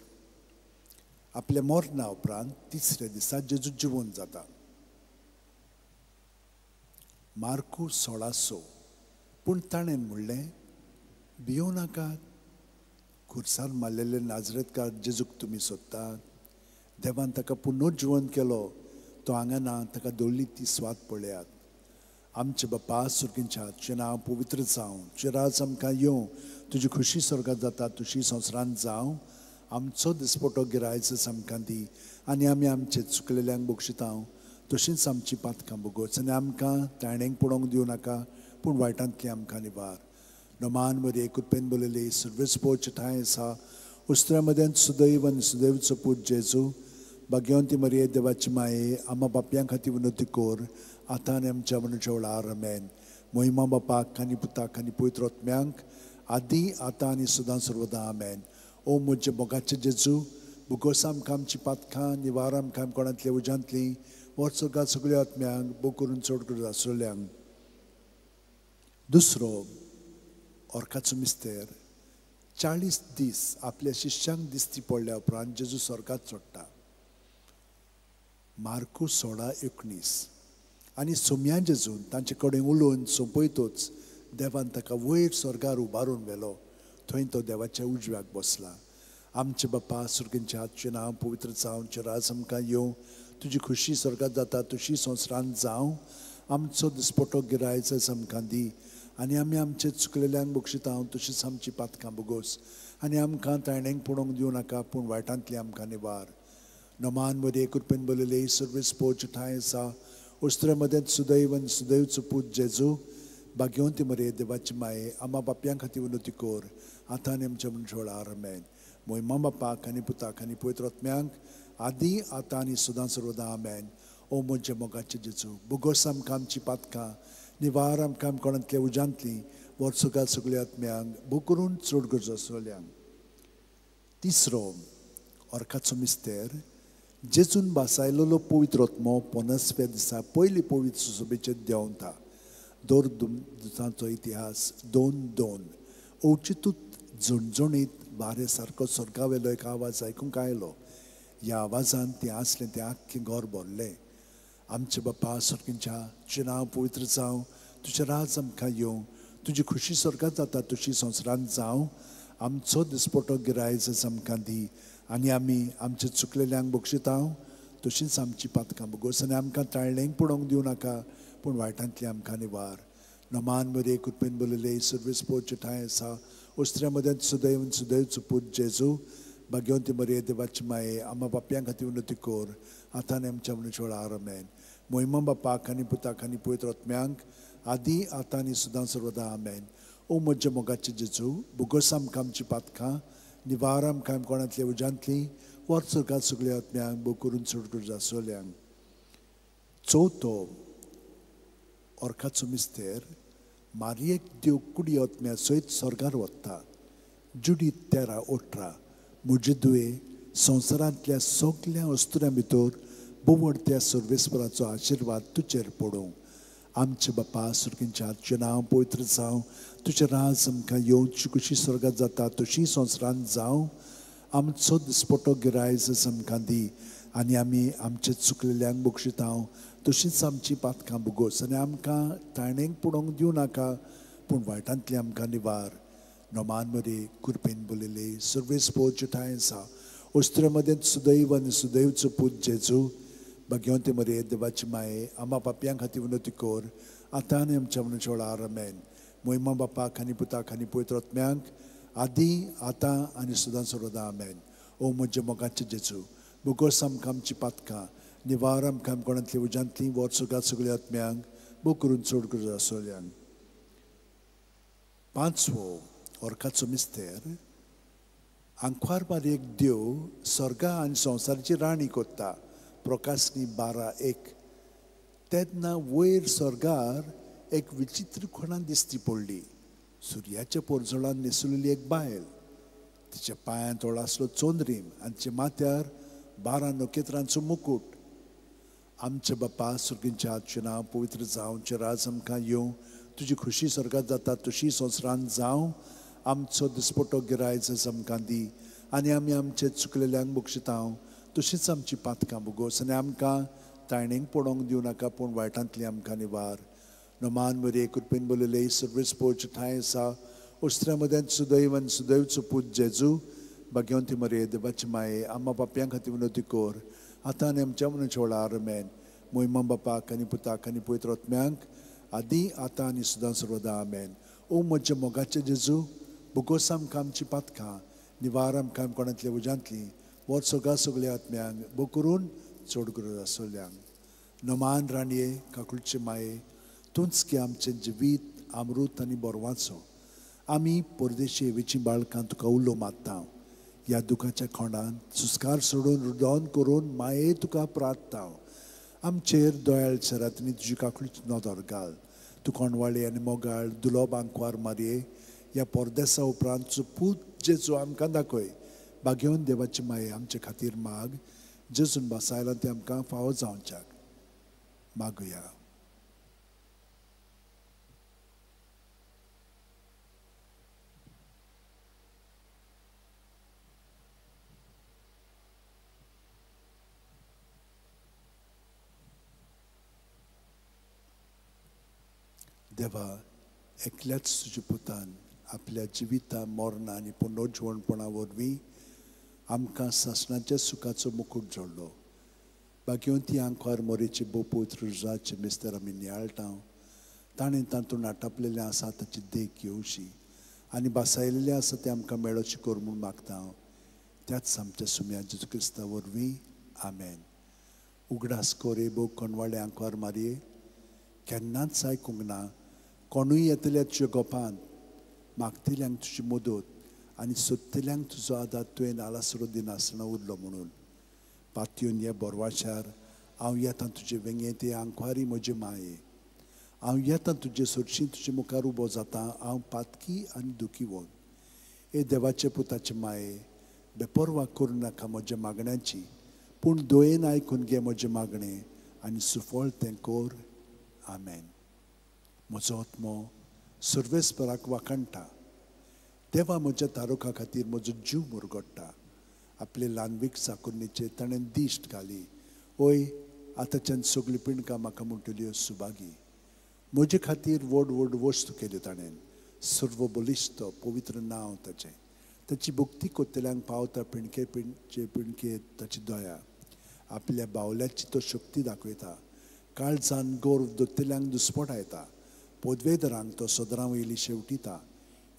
आपल्या मरणा उपरांत तिसऱ्या दिसा जेजू जिवंत जाता. मार्कू 16:6. पूण ताणें म्हणलें, भियों नाकात, खुर्सार मारलेले नाजरेतकार जेजूक तुमी सोदतात. देवान ताका पुनर्जिवंत केलो, तो हांगा ना, ताका दवरली ती स्वाद पळयात. आमचे बापा सुर्गींच्या, तुजें नांव पवित्र जावं, तुजें राज आमकां येवं, तुजी खोशी स्वर्गांत जाता तशी संवसारांत जावं. आमचो दिसपटो गिरायज आमकां दी आनी आमी आमचे चुकलेल्यांक बक्षितांव तशींच आमची पातकां भोगोस आनी आमकां ताणेंक पडोवंक दिवं नाका, पूण वायटांतली आमकां निवार. नमान मरे कृपेन बलयले सर्वेस पोवचे ठांय आसा, उस्त्र्या मदें सुदैव आनी सुदैवचो पूत जेजू, भाग्यवंती मरे देवाची माये, आमा बापयां खातीर विनवती कर आतां आनी आमच्या मनाच्या वेळार. आमेन. मोहिमा बापाक आनी पुताक आनी पवित्र आत्म्यांक, आदी आतां आनी सदां सर्वदा आमेन. ओ म्हज्या मोगाचे जेजू, भुगोस आमकां आमची पातकां, निवार आमकां कोणांतल्या उज्यांतलीं, व्हर सगळ्या सगळ्या आत्म्यांक, भोग करून चड करून आसलेल्यांक. दुसरो ऑर्काचो मिस्तेर. 40 दीस आपल्या शिश्यांक दिसती पडल्या उपरांत जेजू स्वर्गात चडटा. मार्कू 16:19. आनी सोम्या जेजून तांचे कडेन उलोवन सोंपयतोच देवान ताका वयर स्वर्गार उबारून व्हेलो. थंय तो देवाच्या उजव्याक बसला. आमचे बापा सुर्गींच्या, तुजें नांव पवित्र जावं, तुजें राज आमकां येवं, तुजी खुशी स्वर्गात जाता तशी संवसारांत जावं. आमचो दिसपटो गिरायच आमकां दी आनी आमी आमचे चुकलेल्यांक बक्षिता तशीच आमची पातकां बोगोस आनी आमकां ताणेंक पळोवंक दिवं नाका, पूण वायटांतली आमकां निवार. नमान मदीं कृपेन बरयले सर्वीस पोच ठांय आसा. उस्त्रे मदेंत सुदैव आनी सुदैवचो पूत जेजू, भाग्यवंती मरे देवाची माये, आमा बापयां खातीर विनवती कर आतां आनी आमच्या मनशां. आमेन. मोहिमा बापाक आनी पुताक आनी पवित्र आत्म्यांक आदी आतां आनी सदां सर्वदां. आमेन. ओ म्हज्या मोगाचे जेजू, बोगोस आमकां आमची पातकां, निवार आमकां कोणांतल्या उज्यांतलीं, वर्सुका सगळ्या आत्म्यांक, भोग करून चड गरज आसलेल्यांक. तिसरो ऑर्काचो मिस्तेर. जेजून भासायलेलो पवित्र आत्मो 50व्या दिसा पयली पवित्र सभेचेर देंवता. दर दुतांचो इतिहास 2:2. अवचितूच झणझणीत वारे सारको स्वर्गावेलो एक आवाज आयकूंक आयलो. ह्या आवाजान तें आसलें तें आख्खें घर भरलें. आमचे बापा स्वर्गींच्या, तुजें नांव पवित्र जावं, तुजें राज आमकां येवं, तुजी खुशी स्वर्गात जाता तशी संवसारांत जावं. आमचो दिसपटो गिरायच आमकां दी आनी आमी आमचे चुकलेल्यांक बक्षिता तशींच आमची पातकां बोगोस आनी आमकां ताळणेंक पळोवंक दिवं नाका, पूण वायटांतली आमकां निवार. नमान मरे कृपेन बरयले सर्वीस पोच ठांय आसा. उस्त्र्या मदेंत सुदैव सुदैवचो पूत जेजू, भाग्यवंती मरे देवाची माये, आमा बापयां खातीर विनवती कर आतां आनी आमच्या मनशां. आमेन. मोहिमा बापाक आनी पुताक आनी पवित्र आत्म्यांक आदी आतां आनी सदां सर्वदां. आमेन. ओ म्हज्या मोगाचे जेजू, बोगोस आमकां आमची पातकां, निवार आमकां कोणांतल्या उज्यांतलीं, व्हर स्वर्गात सगळ्या आत्म्यांक, भोग करून चड गरज आसलेल्यांक. चवथो ऑर्काचो मिस्तेर. मारयेक देव कुडी आत्म्या सयत स्वर्गार वता. जुडी 13:18. म्हजे दुये संवसारांतल्या सगल्या अस्तुऱ्यां भितर बोवड त्या सर्वेस्पराचो आशिर्वाद तुजेर पडूं. आमचे बापा सुर्गींच्या, तुजें नांव पवित्र जावं, तुजें राज आमकां येवं, तुजी खुशी स्वर्गात जाता तशी संवसारांत जावं. आमचो दिसपटो गिरायच आमकां दी आनी आमी आमचे चुकलेल्यांक बक्षिता तशींच आमची पातकां बोगोस आनी आमकां ताणेंक पळोवंक दिवं नाका, पूण वायटांतली आमकां निवार. नमान मरे कृपेन बरयले सर्वेस पोच ठांय आसा. उस्त्रे मदेंत सुदैव आनी सुदैवचो पूत जेजू, भाग्यवंती मरे देवाची माये, आमा पापयां खातीर विनवती कर आतां आनी आमच्या मनशां. आमेन. मोहिमा बापाक आनी पुताक आनी पवित्र आत्म्यांक आदी आतां आनी सदां सर्वदां. आमेन. ओ म्हज्या मोगाचे जेजू, बोगोस आमकां आमची पातकां, निवार आमकां कोणांतली उज्यांतलीं, व्हर स्वर्गात सगळ्या आत्म्यांक, भोग करून चड गरज आसलेल्यांक. पांचवो ऑर्काचो मिस्तेर. आंकवार मारयेक देव स्वर्गा आनी संवसाराची राणी कोत्ता. प्रकाशनी 12:1. तेन्ना वयर स्वर्गार एक विचित्र खोणान दिसती पडली. सुर्याच्या पोरजोळान न्हेसुलेली एक बायल, तिच्या पांयांत तोळ आसलो चोंद्रीम आनी तिच्या माथ्यार 12 नखेत्रांचो मुकूट. आमचे बापा सुर्गींच्या, तुजें नांव पवित्र जावं, तुजें राज आमकां येवं, तुजी खुशी स्वर्गात जाता तशी संवसारांत जावं. आमचो दिसपटो गिरायच आमकां दी आनी आमी आमचे चुकलेल्यांक बक्षिता तशींच आमची पातकां बोगोस आनी आमकां ताणेंक पळोवंक दिवं नाका, पूण वायटांतली आमकां निवार. नमान मरे कृपेन बरयले सर्वीस पोच ठांय आसा. उस्त्र्या मदेंत सुदैव आनी सुदैवचो पूत जेजू, भाग्यवंती मरे देवाची माये, आमा बापयां खातीर विनवती कर आतां आनी आमच्या मनशां. आमेन. मोहिमा बापाक आनी पुताक आनी पवित्र आत्म्यांक आदी आतां आनी सदां सर्वदां. आमेन. ओ म्हज्या मोगाचे जेजू, बोगोस आमकां आमची पातकां, निवार आमकां कोणांतल्या उज्यांतलीं, व्हर सगळ्या सगळ्या आत्म्यांक, भोग करून चड गरज आसलेल्यांक. नमान राणये काकुळचे माये, तूंच की आमचें जिवीत अमृत आनी बोरवाचो. आमी परदेशी हेवेचीं बाळकां तुका उलो मारता. ह्या दुखाच्या खोंडान सुस्कार सोडून रुदोन करून माये तुका प्रार्थता. आमचेर दोयाळ सरातनी तुजी काकुळची नदर घाल. तूं कोणवाळी आनी मोगाळ दुलोब आंकवार मारये, ह्या पोरदेसा उपरांत तुजो पूत जेजू आमकां दाखय. भाग्यवंत देवाची माये आमचे खातीर माग. जेजून भासायला तें आमकां फावो जावच्याक मागुया. देवा, एकल्याच तुज्या पुतान आपल्या जिविता मरणा आनी पुनर्जिवणपणा वरवीं आमकां सासणाच्या सुखाचो मुकूट जोडलो. भाग्यवंती आंकवार मोरेचे बोपूत रुजाचे मिस्तर आमी नियाळटा. ताणें तातूंत आटापलेलें आसा ताची देख घेवची आनी भासायलेलें आसा तें आमकां मेळोचें कर म्हूण मागता हांव त्याच आमच्या सुम्या जेजू क्रिस्ता वरवीं. आमेन. उगडास कर हे भोग कोणवाळे आंकवार मारये, केन्नाच आयकूंक ना कोणूय येतल्या तुज्या गोपांत. मागतल्यांक तुजी मदत आनी सोदतल्यांक तुजो आदार तुवें आलासरो दिनासतना उरलो म्हणून पातयेवन ह्या बोरवाच्यार हांव येता तुजे वेंगेंत. आंकवारी म्हजे माये, हांव येता तुजे सरशीं, तुजे मुखार उबो जाता हांव पातकी आनी दुखी वोन. हे देवाचे पुताचे माये, बेपर्वा करूं नाका म्हज्या मागण्याची, पूण दोयेन आयकून घे म्हजें मागणें आनी सुफळ तें कर. आमेन. म्हजो आत्मो सर्वेस्पराक वाखाणटा. देवा म्हज्या तारुखा खातीर म्हजो जीव मुरगडटा. आपले ल्हानवीक चाकुरणीचेर ताणें दिश्ट घाली. ओय आतांच्यान सगळीं पिंडकां म्हाका म्हणटल्यो सुभागी. म्हजे खातीर व्हड व्हड वस्तू केल्यो ताणें. सर्व बलिश्ट पवित्र नांव ताचें. ताची भक्ती कोत्तल्यांक पावता पिणके पिणचे पिणके ताची दया. आपल्या बावल्याची तो शक्ती दाखयता. काळजान गौरव दोत्तल्यांक दुस्पटायता. पदवेदरांक तो सदरां वयली शेवटिता.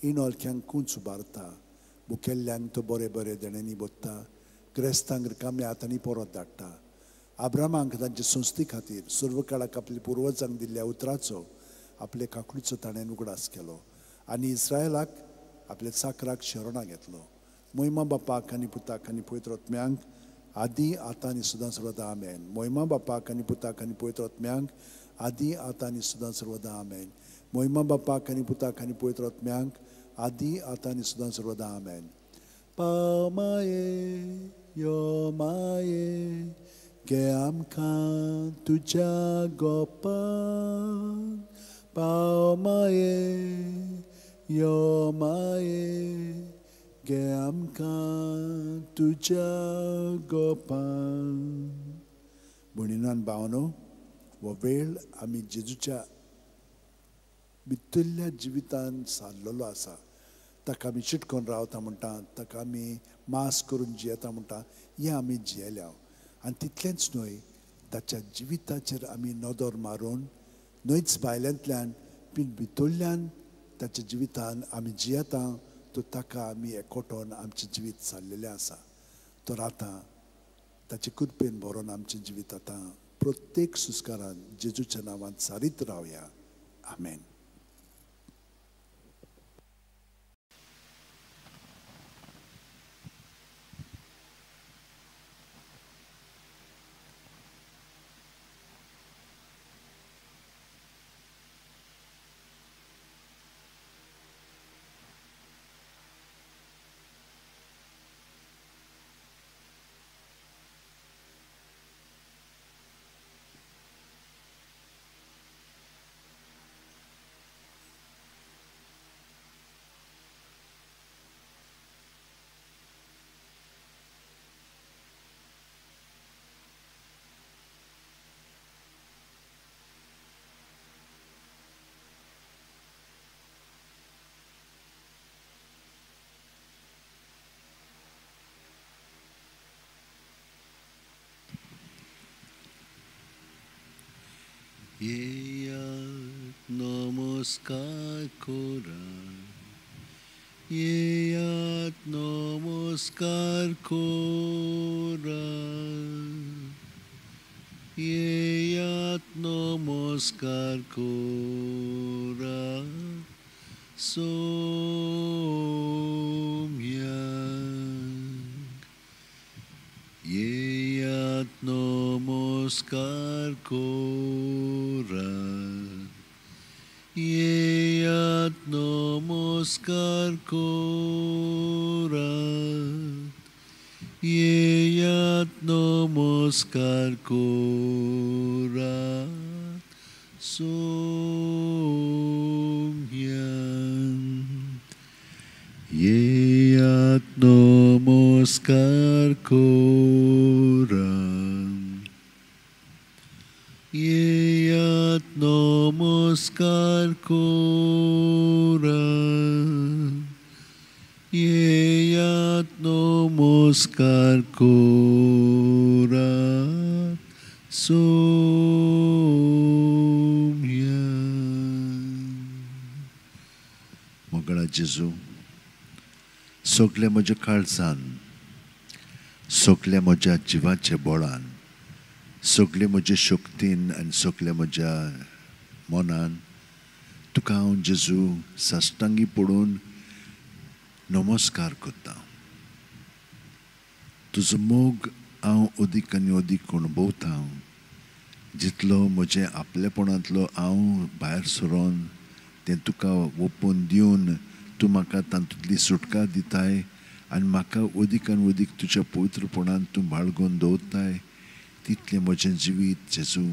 इणोलख्यांक कूंच उबारता. मुखेल्ल्यांक तो बरे बरे देण्यांनी बोत्ता. ग्रेस्तांक रिकाम्या हातांनी परत धाडटा. आब्रामांक तांचे संस्थे खातीर सर्व काळाक आपल्या पुर्वजांक दिल्ल्या उतराचो आपले काकडीचो ताणें उगडास केलो आनी इस्रायलाक आपल्या चाकराक शरणां घेतलो. मोहिमा बापाक आनी पुताक आनी पवित्र आत्म्यांक आदी आतां आनी सदां सर्वदा. आमेन. मोहिमा बापाक आनी पुताक आनी पवित्र आत्म्यांक आदी आतां आनी सदां सर्वदा. आमेन. मोहिमा बापाक आनी पुताक आनी पवित्र आत्म्यांक आदी आतां आनी सदां सर्वदा. आमेन. पाव माये यो माये, घे आमकां तुज्या गोपाक. पाव माये यो माये, घे आमकां तुज्या गोपाक. भयणीनो आनी भावांनो, हो वेळ आमी जेजूच्या भितरल्या जिवितान सारलेलो आसा. ताका आमी चिटकोन रावता म्हणटा, ताका आमी मास करून जियेता म्हणटा, हें आमी जियेल्या. आनी तितलेंच न्हय, ताच्या जिविताचेर आमी नदर मारून न्हयच भायल्यांतल्यान पूण भितरल्यान ताच्या जिवितान आमी जियेता तो ताका आमी एकवटोन आमचें जिवीत सारलेलें आसा. तर आतां ताचे कृपेन भरोन आमचें जिवीत आतां प्रत्येक सुस्कारान जेजूच्या नांवान सारीत रावया. आमेन. येयात नमस्कार कोरात, येयात नमस्कार कोरात, येयात नमस्कार कोरात सोम्याक. येयात नमस्कार कोरात, येयात नमस्कार करात, येयात नमस्कार करात सोम्यान। येयात नमस्कार करात, येयात नमस्कार करात, येयात नमस्कार करात सोम्यान। मोगळा जेजू, सगल्या म्हज्या काळजान, सगल्या म्हज्या जिवाच्या बळान, सगळे म्हज्या शक्तीन आनी सगल्या म्हज्या मनान तुका हांव जेजू साश्टांगी पडून नमस्कार करता। तुजो मोग हांव अदीक आनी अदीक अणभवता, जितलो म्हजें आपलेपणांतलो हांव भायर सरोन तें तुका ओपून दिवन तूं म्हाका तातूंतली सुटका दिताय आनी म्हाका अदीक आनी अदीक तुज्या पवित्रपणान तूं बाळगून दवरताय, तितलें म्हजें जिवीत जेजू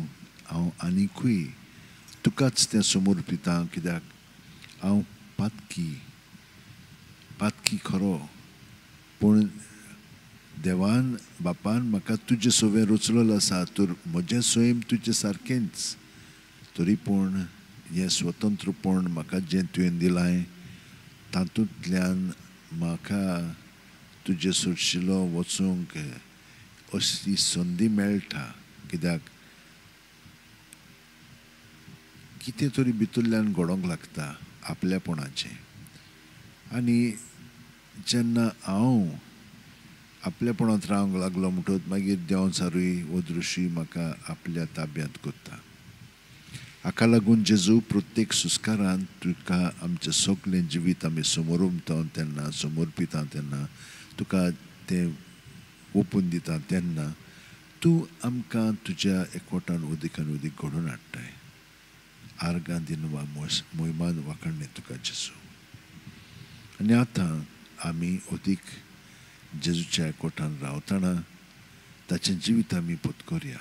हांव आनीकूय तुकाच तें समर्पिता। कित्याक हांव पातकी, पातकी खरो, पूण देवान बापान म्हाका तुजे सवें रचलोलो आसा, तर म्हजें सैम तुजें सारकेंच, तरी पूण हें स्वतंत्रपण म्हाका जें तुवें दिलां तातूंतल्यान म्हाका तुजे सुरशिलो वचूंक अशी संदी मेळटा। कित्याक कितें तरी भितरल्यान घडोवंक लागता आपल्यापणाचें, आनी जेन्ना हांव आपल्यापणांत रावंक लागलो म्हणटकच मागीर देंवचारूय हो दृश्य म्हाका आपल्या ताब्यांत करता। हाका लागून जेजू प्रत्येक सुस्कारान तुका आमचें सगळें जिवीत आमी समोरता तेन्ना, समर्पिता तेन्ना, तुका तें ओपून दिता तेन्ना तूं आमकां तुज्या एकवटान अदीक आनी अदीक घडोवन हाडटाय। आर्गां दिन वा मोहिमान वाखाणणे तुका जेजू। आनी आतां आमी अदीक जेजूच्या एकवटान रावतना ताचें जिवीत आमी पत्करया।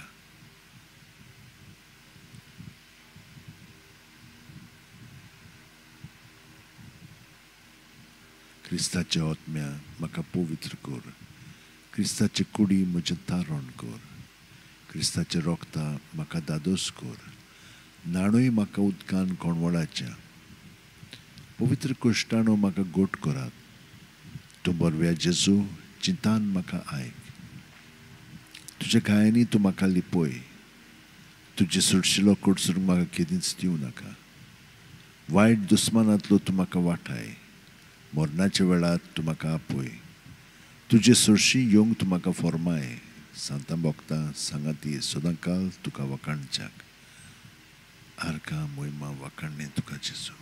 क्रिस्ताच्या आत्म्या म्हाका पवित्र कर, क्रिस्ताचे कुडी म्हजें तारण कर, क्रिस्ताचे रोगता म्हाका दादोस कर, न्हाणूय म्हाका उदकान कोणवळाच्या, पवित्र कुश्टाणो म्हाका गोट करात। तूं बरव्या जेजू चिंतान म्हाका आयक, तुज्या घायांनी तूं म्हाका लिपय, तुजे सुडशिलो कोडसून म्हाका केदींच दिवं नाका, वायट दुस्मानांतलो तूं म्हाका वाटाय, मरणाच्या वेळार तूं म्हाका आपय, तुजे सुरशी येवंक तूं म्हाका फॉर्माय, सांतां भोगता सांगाती सदांकाल तुका वखाणच्याक। आर्गां मोहिमा वखाणणे तुका जेजू।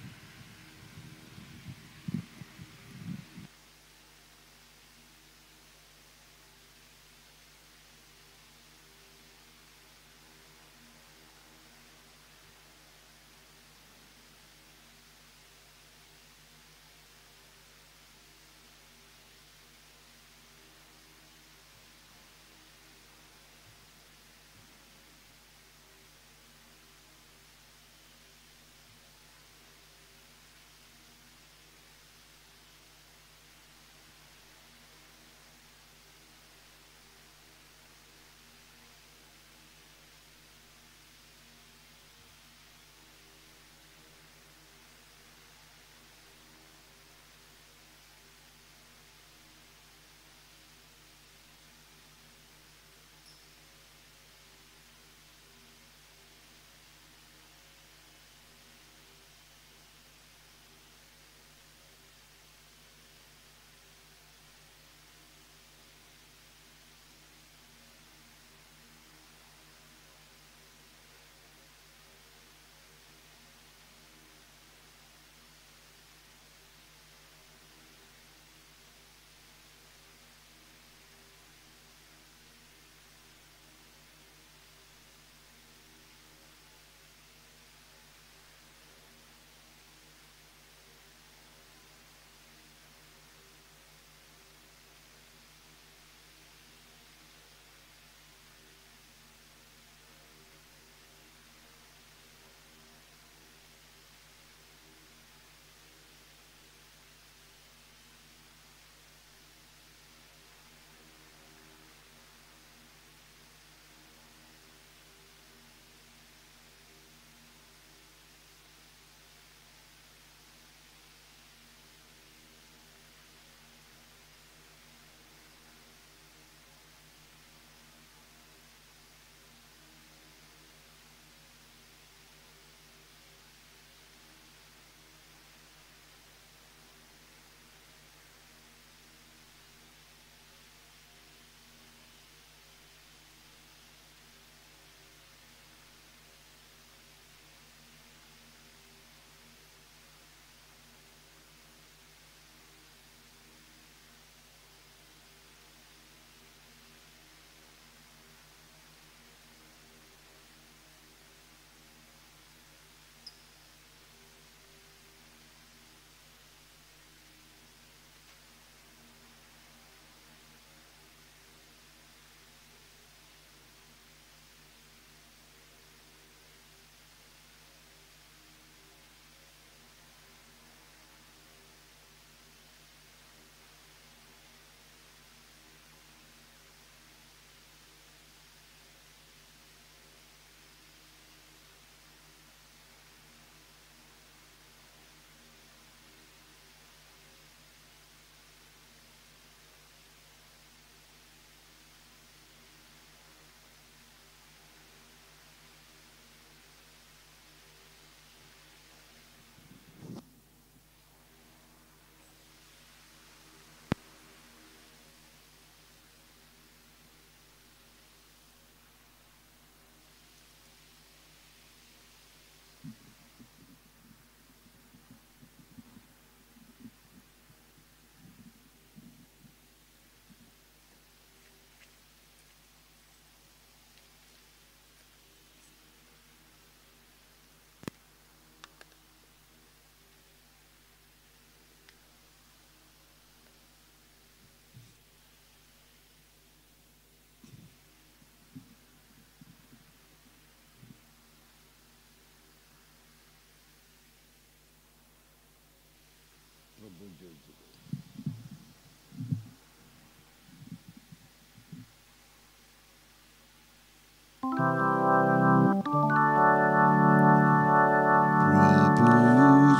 प्रभू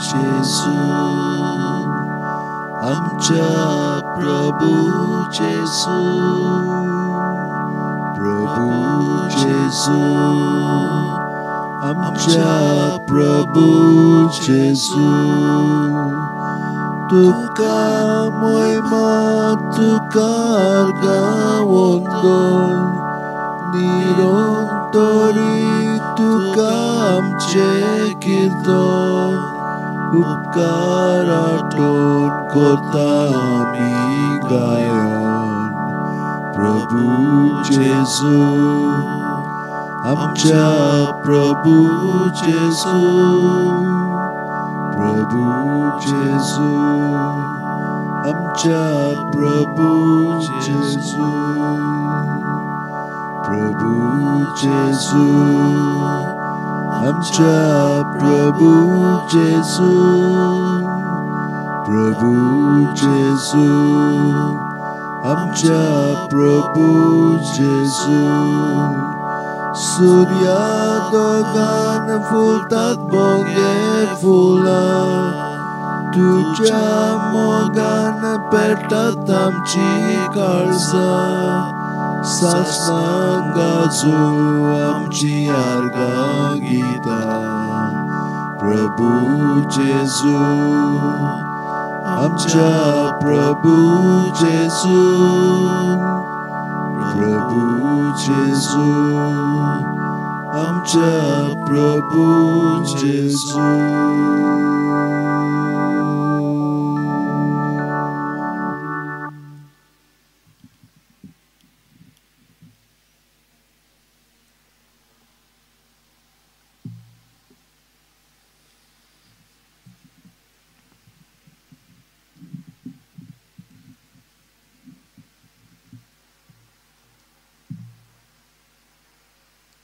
जेजू आमच्या प्रभू जेजू, प्रभू जेजू आमच्या प्रभू जेजू, तुका मोयमा तुका गावंदन निरंतरी तुका आमचे कीर्तन उपकार आठवण करता आमी गायन। प्रभू जेजू आमच्या प्रभू जेजू, प्रभू जेजू आमच्या प्रभू जेजू, प्रभू जेजू आमच्या प्रभू जेजू, प्रभू जेजू आमच्या प्रभू जेजू। सूर्या दोगान फुलतात बोंगे फुलां, तुज्या मोगान पेटतात आमची काळजां, सासणां गाजू आमची आर्गां गितां। प्रभू जेजू आमच्या प्रभू जेजू, प्रभू जेजू आमच्या प्रभू जेजू।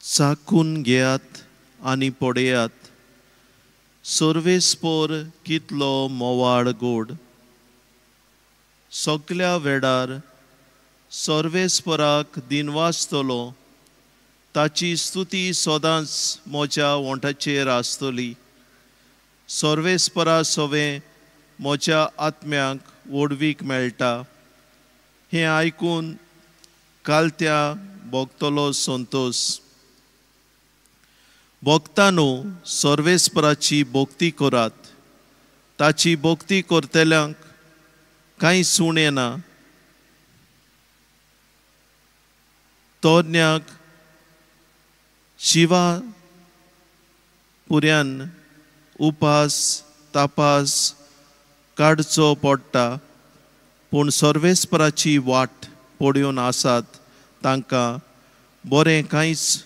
चाकून घेयात आनी पळयात सर्वेस्पोर कितलो मोवाळ गोड, सगल्या वेळार सर्वेस्पराक दिनवासतलो, ताची स्तुती सदांच म्हज्या ओंठाचेर आसतली। सर्वेस्परा सवें म्हज्या आत्म्याक व्हडवीक मेळटा, हें आयकून कालत्या भोगतलो संतोश। भक्तानो सर्वेस्पराची भक्ती करात, ताची भक्ती करतल्यांक कांय सुणें ना। तरण्याक शिवा पुऱ्यान उपास तापास काडचो पडटा, पूण सर्वेस्पराची वाट पळोवन आसात तांकां बरें कांयच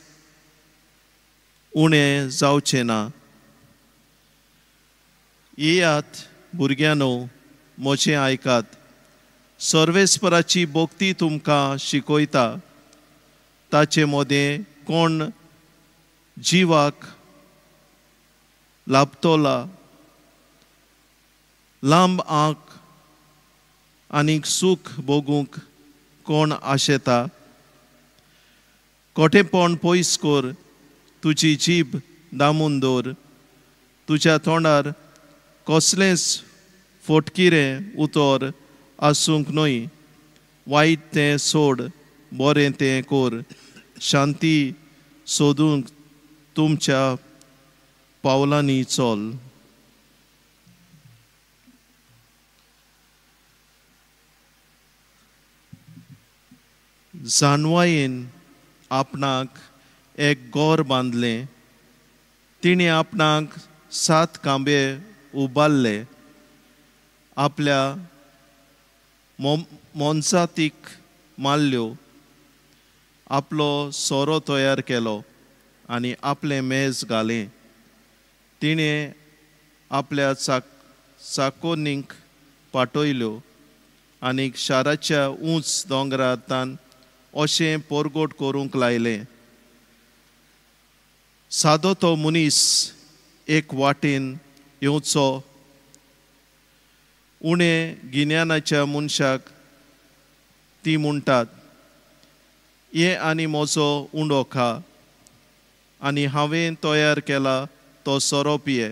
उणें जावचें ना। येयात भुरग्यांनो म्हजें आयकात, सर्वेस्पराची भक्ती तुमकां शिकयता, ताचे मदें कोण जिवाक लाभतोला। लांब आंक आनीक सूख भोगूंक कोण आशेता। कोटेपण पयस कर, तुजी जीब दामून दवर, तुज्या तोंडार कसलेंच फोटकिरें उतर आसूंक न्हय। वायट तें सोड, बरें तें कर, शांती सोदूंक तुमच्या पावलांनी चल। जानवायेन आपणाक एक गोर बांदलें, तिणें आपणाक 7 कांबे उबारले, आपल्या मोनजातीक मारल्यो, आपलो सोरो तयार केलो आनी आपलें मेज घालें। तिणें आपल्या चाकोनीक पाटयल्यो आनी शाराच्या उंच दोंगरांतल्यान अशें पोरगोट करूंक लायलें। सादो तो मनीस एक वाटेन येवचो, उणें गिन्यानाच्या मनशाक ती म्हणटात, ये आनी म्हजो उंडो खा, आनी हांवें तयार केला तो सोरो पिये.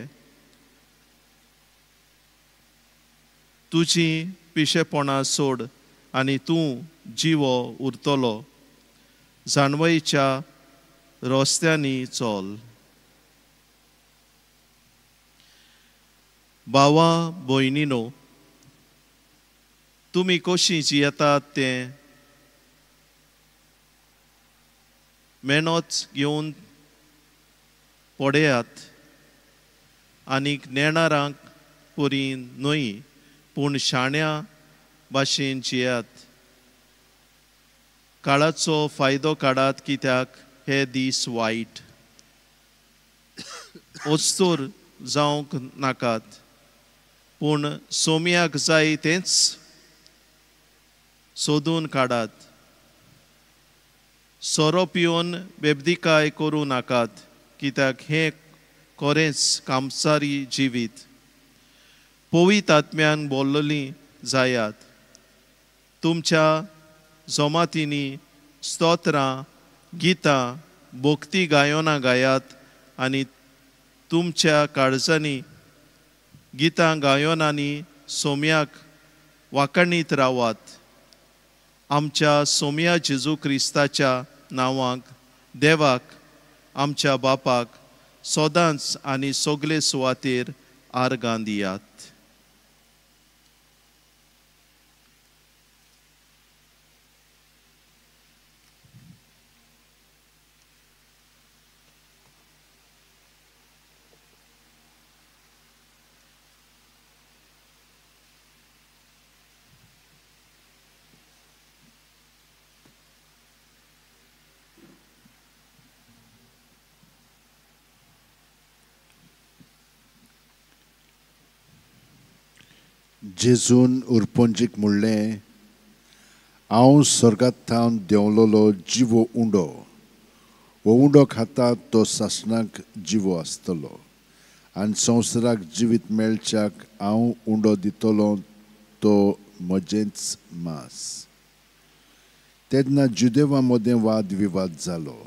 तुजीं पिशेपणां सोड आनी तूं जिवो उरतलो, जाणवयेच्या रस्त्यांनी चल. भावा भयणीनो, तुमी कशीं जियेतात तें मेहनत घेवन पळयात आनीक नेणारांक परी न्हय पूण शाण्या भाशेन जियात. काळाचो फायदो काडात कित्याक हे दीस वायट. अस्तूर जावंक नाकात पूण सोम्याक जाय तेंच सोदून काडात. सोरो पिवन बेबदिकाय करूं नाकात कित्याक हें खरेंच कामसारी जिवीत. पवित्र आत्म्यान बोल्लली जायात. तुमच्या जमातींनी स्तोत्रां, गितां, भक्ती गायनां गायात आनी तुमच्या काळजांनी गितां गायनांनी सोम्याक वाखाणीत रावात. आमच्या सोम्या जेजू क्रिस्ताच्या नांवाक देवाक आमच्या बापाक सदांच आनी सगळे सुवातेर आर्गां दियात. जेजून उरपंजीक म्हणलें, हांव स्वर्गांत थावन देंवलोलो जिवो उंडो. हो उंडो खाता तो सासणाक जिवो आसतलो आनी संवसाराक जिवीत मेळच्याक हांव उंडो दितलो तो म्हजेंच मांस. तेन्ना जुदेवा मदें वाद विवाद जालो.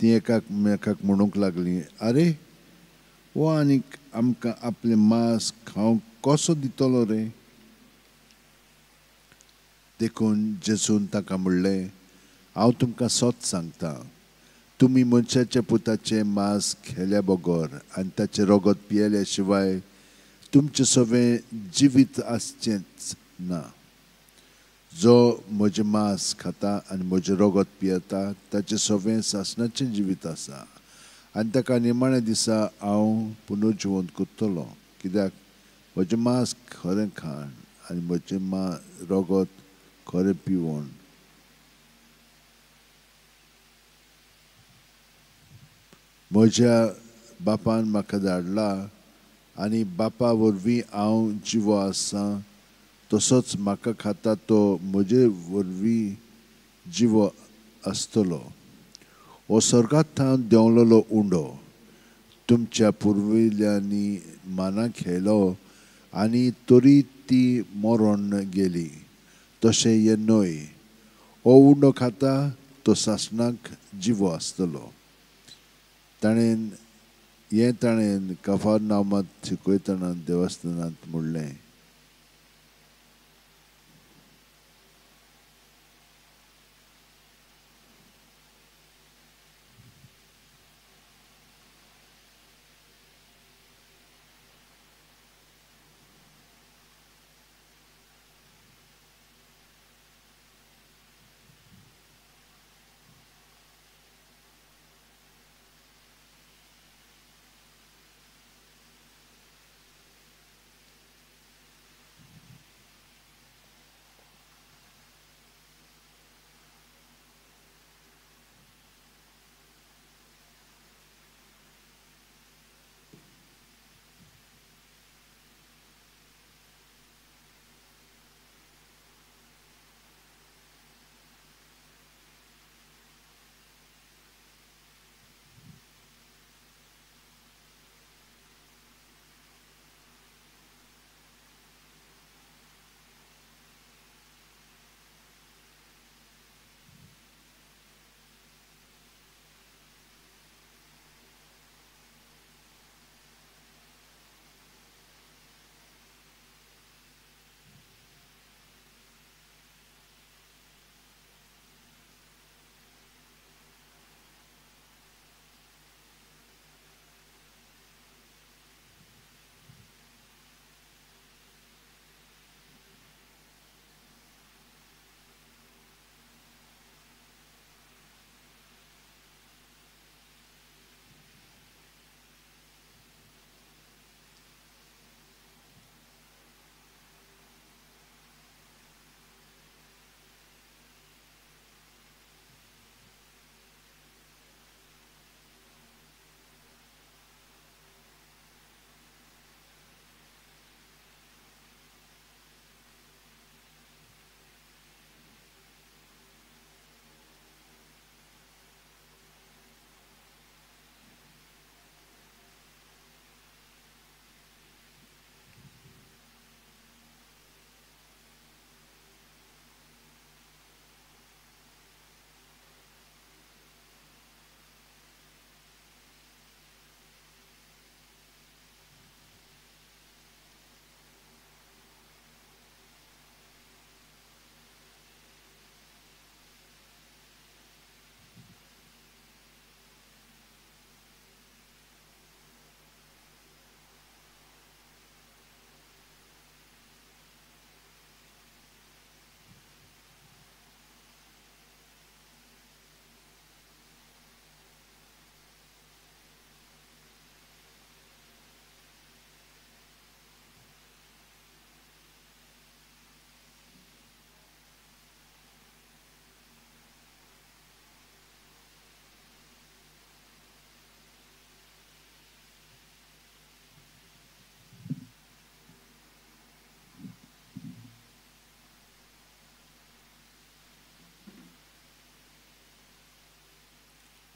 तीं एकामेकाक म्हणूंक लागलीं, आरे हो आनीक आमकां आपलें मांस खावंक कसो दितलो रे? देखून जेजून ताका म्हणलें, हांव तुमकां सत सांगता, तुमी मनशाच्या पुताचें मांस खेल्या बगर आनी ताचें रगत पियेल्या शिवाय तुमचें सगळें जिवीत आसचेंच ना. जो म्हजें मांस खाता आनी म्हजें रगत पियेता ताचें सगळें सासणाचें जिवीत आसा आनी ताका निमाण्या दिसा हांव पुनर्जिवंत करतलो. कित्याक म्हजें मांस खरें खाण आनी म्हजें रगत खरें पिवण. म्हज्या बापान म्हाका धाडला आनी बापा वरवीं हांव जिवो आसा, तसोच म्हाका खाता तो म्हजे वरवीं जिवो आसतलो. हो स्वर्गांत थावन देंवलोलो उंडो तुमच्या पुर्विल्ल्यांनी माना खेलो आनी तरी ती मरण गेली, तशें हें न्हय. हो उंडो खाता तो सासणाक जिवो आसतलो. ताणें हें ताणें कफरनामांत शिकयतना देवस्थानांत म्हणलें.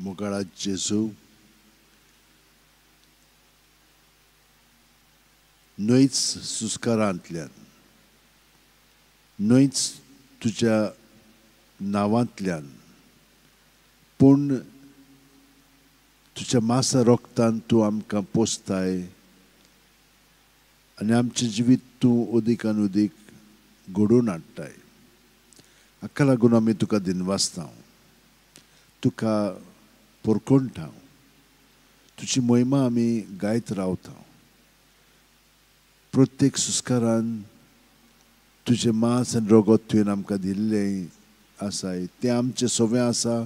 मोगाळा जेजू, न्हयच सुस्कारांतल्यान, न्हयच तुज्या नांवांतल्यान, पूण तुज्या मासा रोगतान तूं आमकां पोसताय आनी आमचें जिवीत तूं अदीक आनी अदीक घडोवन हाडटाय. हाका लागून आमी तुका दिनवासता, तुका पोरकोणटा, तुजी महिमा आमी गायत रावता. प्रत्येक सुस्कारान तुजें मांस आनी रगत तुवें आमकां दिल्लें आसाय, तें आमचें सवें आसा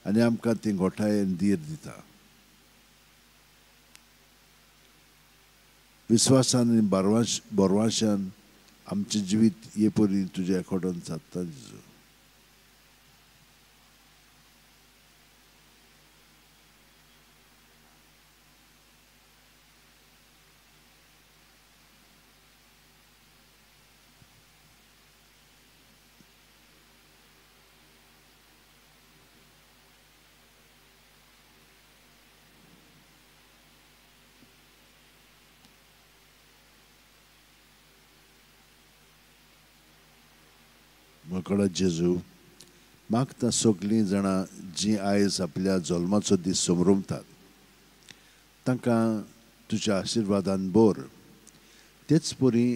आनी आमकां तें घोटाय आनी धीर दिता. विस्वासान आनी बरवाशान आमचें जिवीत हे परी तुज्या एकोटान सादता जेजू. मोगाळा जेजू, मागता सगळीं जाणां जीं आयज आपल्या जल्माचो दीस समरमतात तांकां तुज्या आशिर्वादान भर. तेच परी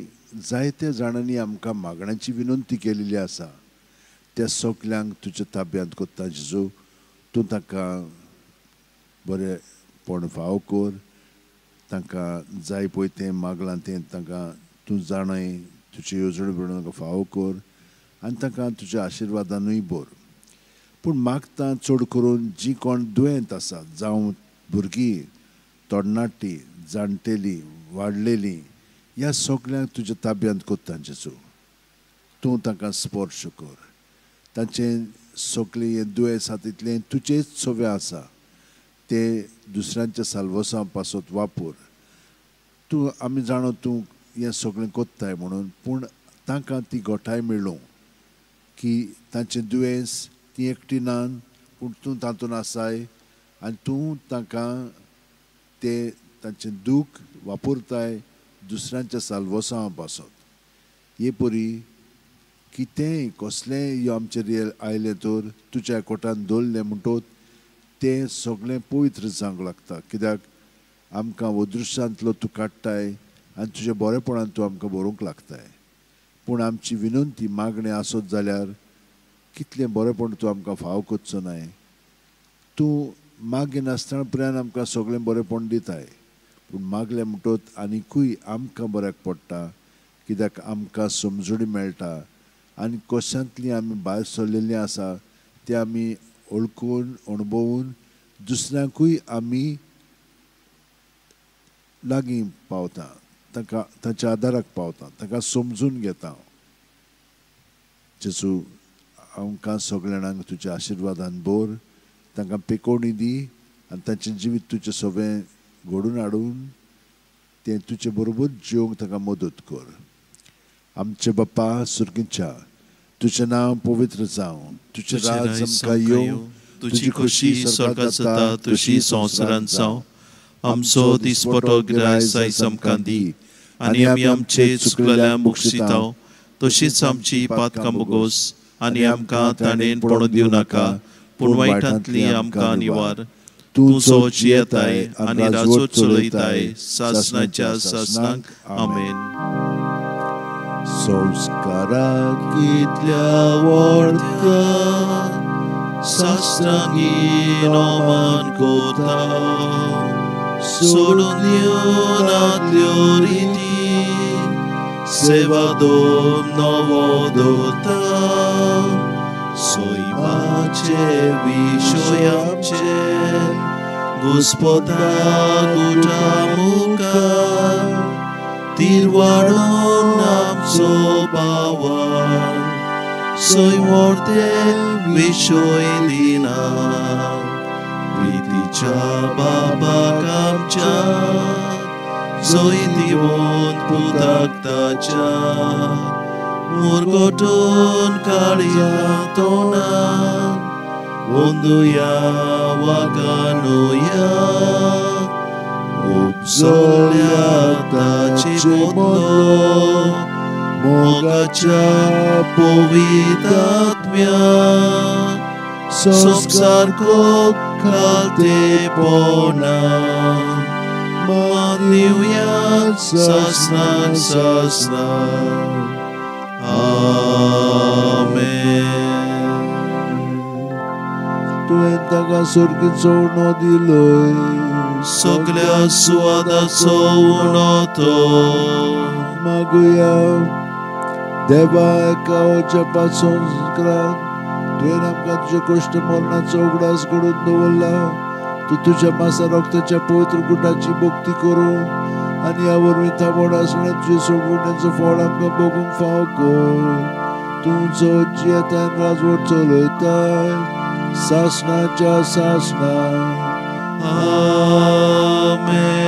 जायत्या जाणांनी आमकां मागण्यांची विनंती केलेली आसा, त्या सगल्यांक तुज्या ताब्यांत कोत्ता जेजू. तूं तांकां बरेंपण फावो कर, तांकां जाय पळय तें मागलां तें तांकां तूं जाणय, तुजी येवजण प्रमाण तांकां फावो कर आनी तांकां तुज्या आशिर्वादानूय भर. पूण मागता चड करून जीं कोण दुयेंत आसात, जावं भुरगीं, तरणाटीं, जाणटेलीं, वाडलेलीं, ह्या सगल्यांक तुज्या ताब्यांत कोत्ता जेजू. तूं तांकां स्पर्श कर, तांचें सगळें हें दुयेंस आसा तितलें तुजेच सवें आसा, तें दुसऱ्यांच्या साल्वसां पासत वापर. तूं आमी जाणो तूं हें सगळें कोत्ताय म्हणून, पूण तांकां ती घोटाय मेळूं की तांचें दुयेंस ती एकटी नान, पूण तूं तातूंत आसाय आनी तूं तांकां तें तांचें दूख वापरताय दुसऱ्यांच्या साल्वसां पासत. हे परी कितेंय कसलेंय आमचेर आयलें तर तुज्या कोटान दवरलें म्हणटोच तें सगळें पवित्र जावंक लागता. कित्याक आमकां अदृश्यांतलो तूं काडटाय आनी तुज्या बरेपणान तूं आमकां बरोवंक लागताय. पूण आमची विनंती मागणें आसत जाल्यार कितलें बरेंपण तूं आमकां फावो करचो नाय. तूं मागिनासतना पर्यंत आमकां सगळें बरेंपण दिताय, पूण मागलें म्हणटोच आनिकूय आमकां बऱ्याक पडटा. कित्याक आमकां समजणी मेळटा आनी कशांतली आमी भायर सरलेलीं आसा तें आमी वळखून अणभवून दुसऱ्यांकूय आमी लागीं पावता, तांकां तांच्या आदाराक पावता, तांकां समजून घेता. जेजू, आमकां सगळ्या जाणांक तुज्या आशिर्वादान भर, तांकां पेकोवणी दी आनी तांचें जिवीत तुजें सगळें घडोवन हाडून तें तुजे बरोबर जिवंक तांकां मदत कर. आमचे बापा सुर्गीच्या, तुजें नांव पवित्र जावं, तुजें राज आमकां येवं, तुजी खोशी स्वर्गांत जाता तशी संवसारांत जावं. आमचो दिसपटो गिरायस आयज आमकां दी आनी आमी आमचे चुकलेल्या मुक्षिताव तशीच आमची पातकां मुगोस आनी आमकां ताणेन पडून दिवं नाका, पूण वायटांतली आमकां निवार. तूं जो जियेताय आनी राजवट चलयताय सासणाच्या सासणाक. आमेन. संस्काराक कितल्या व्हडल्या शास्त्रांगी नमन कोता, सोडून दिवनातल्यो रिती सेवा दोन नवो दवरता. सैमाचे विशय आमचे घुस्पता गुटा मुखार, तिरवाडून आमचो बावार सैमोर्ते विशय दिना. प्रितीच्या बाबाक आमच्या जोय दिवन पुताक ताच्या, मुरगोटून काळया तोंडान अंदुया वागानुया उपजल्या ताचे मदलो मोगाच्या पवित्र संसार खालतेपणा मानिवया सासनाक सासना. आमेन. तुवें ताका सर्गीचो उणो दिलोय, सगळ्या सुवादाचो उणो तो. मागुया देवा एका जपा संस्कारान तुवें आमकां तुज्या कश्ट मरणाचो उगडास घडोवन दवरला. तूं तुज्या मासा रक्ताच्या पवित्र गुटाची भक्ती करूं आनी ह्या वरवीं थांबोड आसलें तुजे सोडवण्याचो फळ आमकां भोगूंक फावो कर. तूं जो जियेताय राजवट चलयताय सासणाच्या सासणा. आमेन.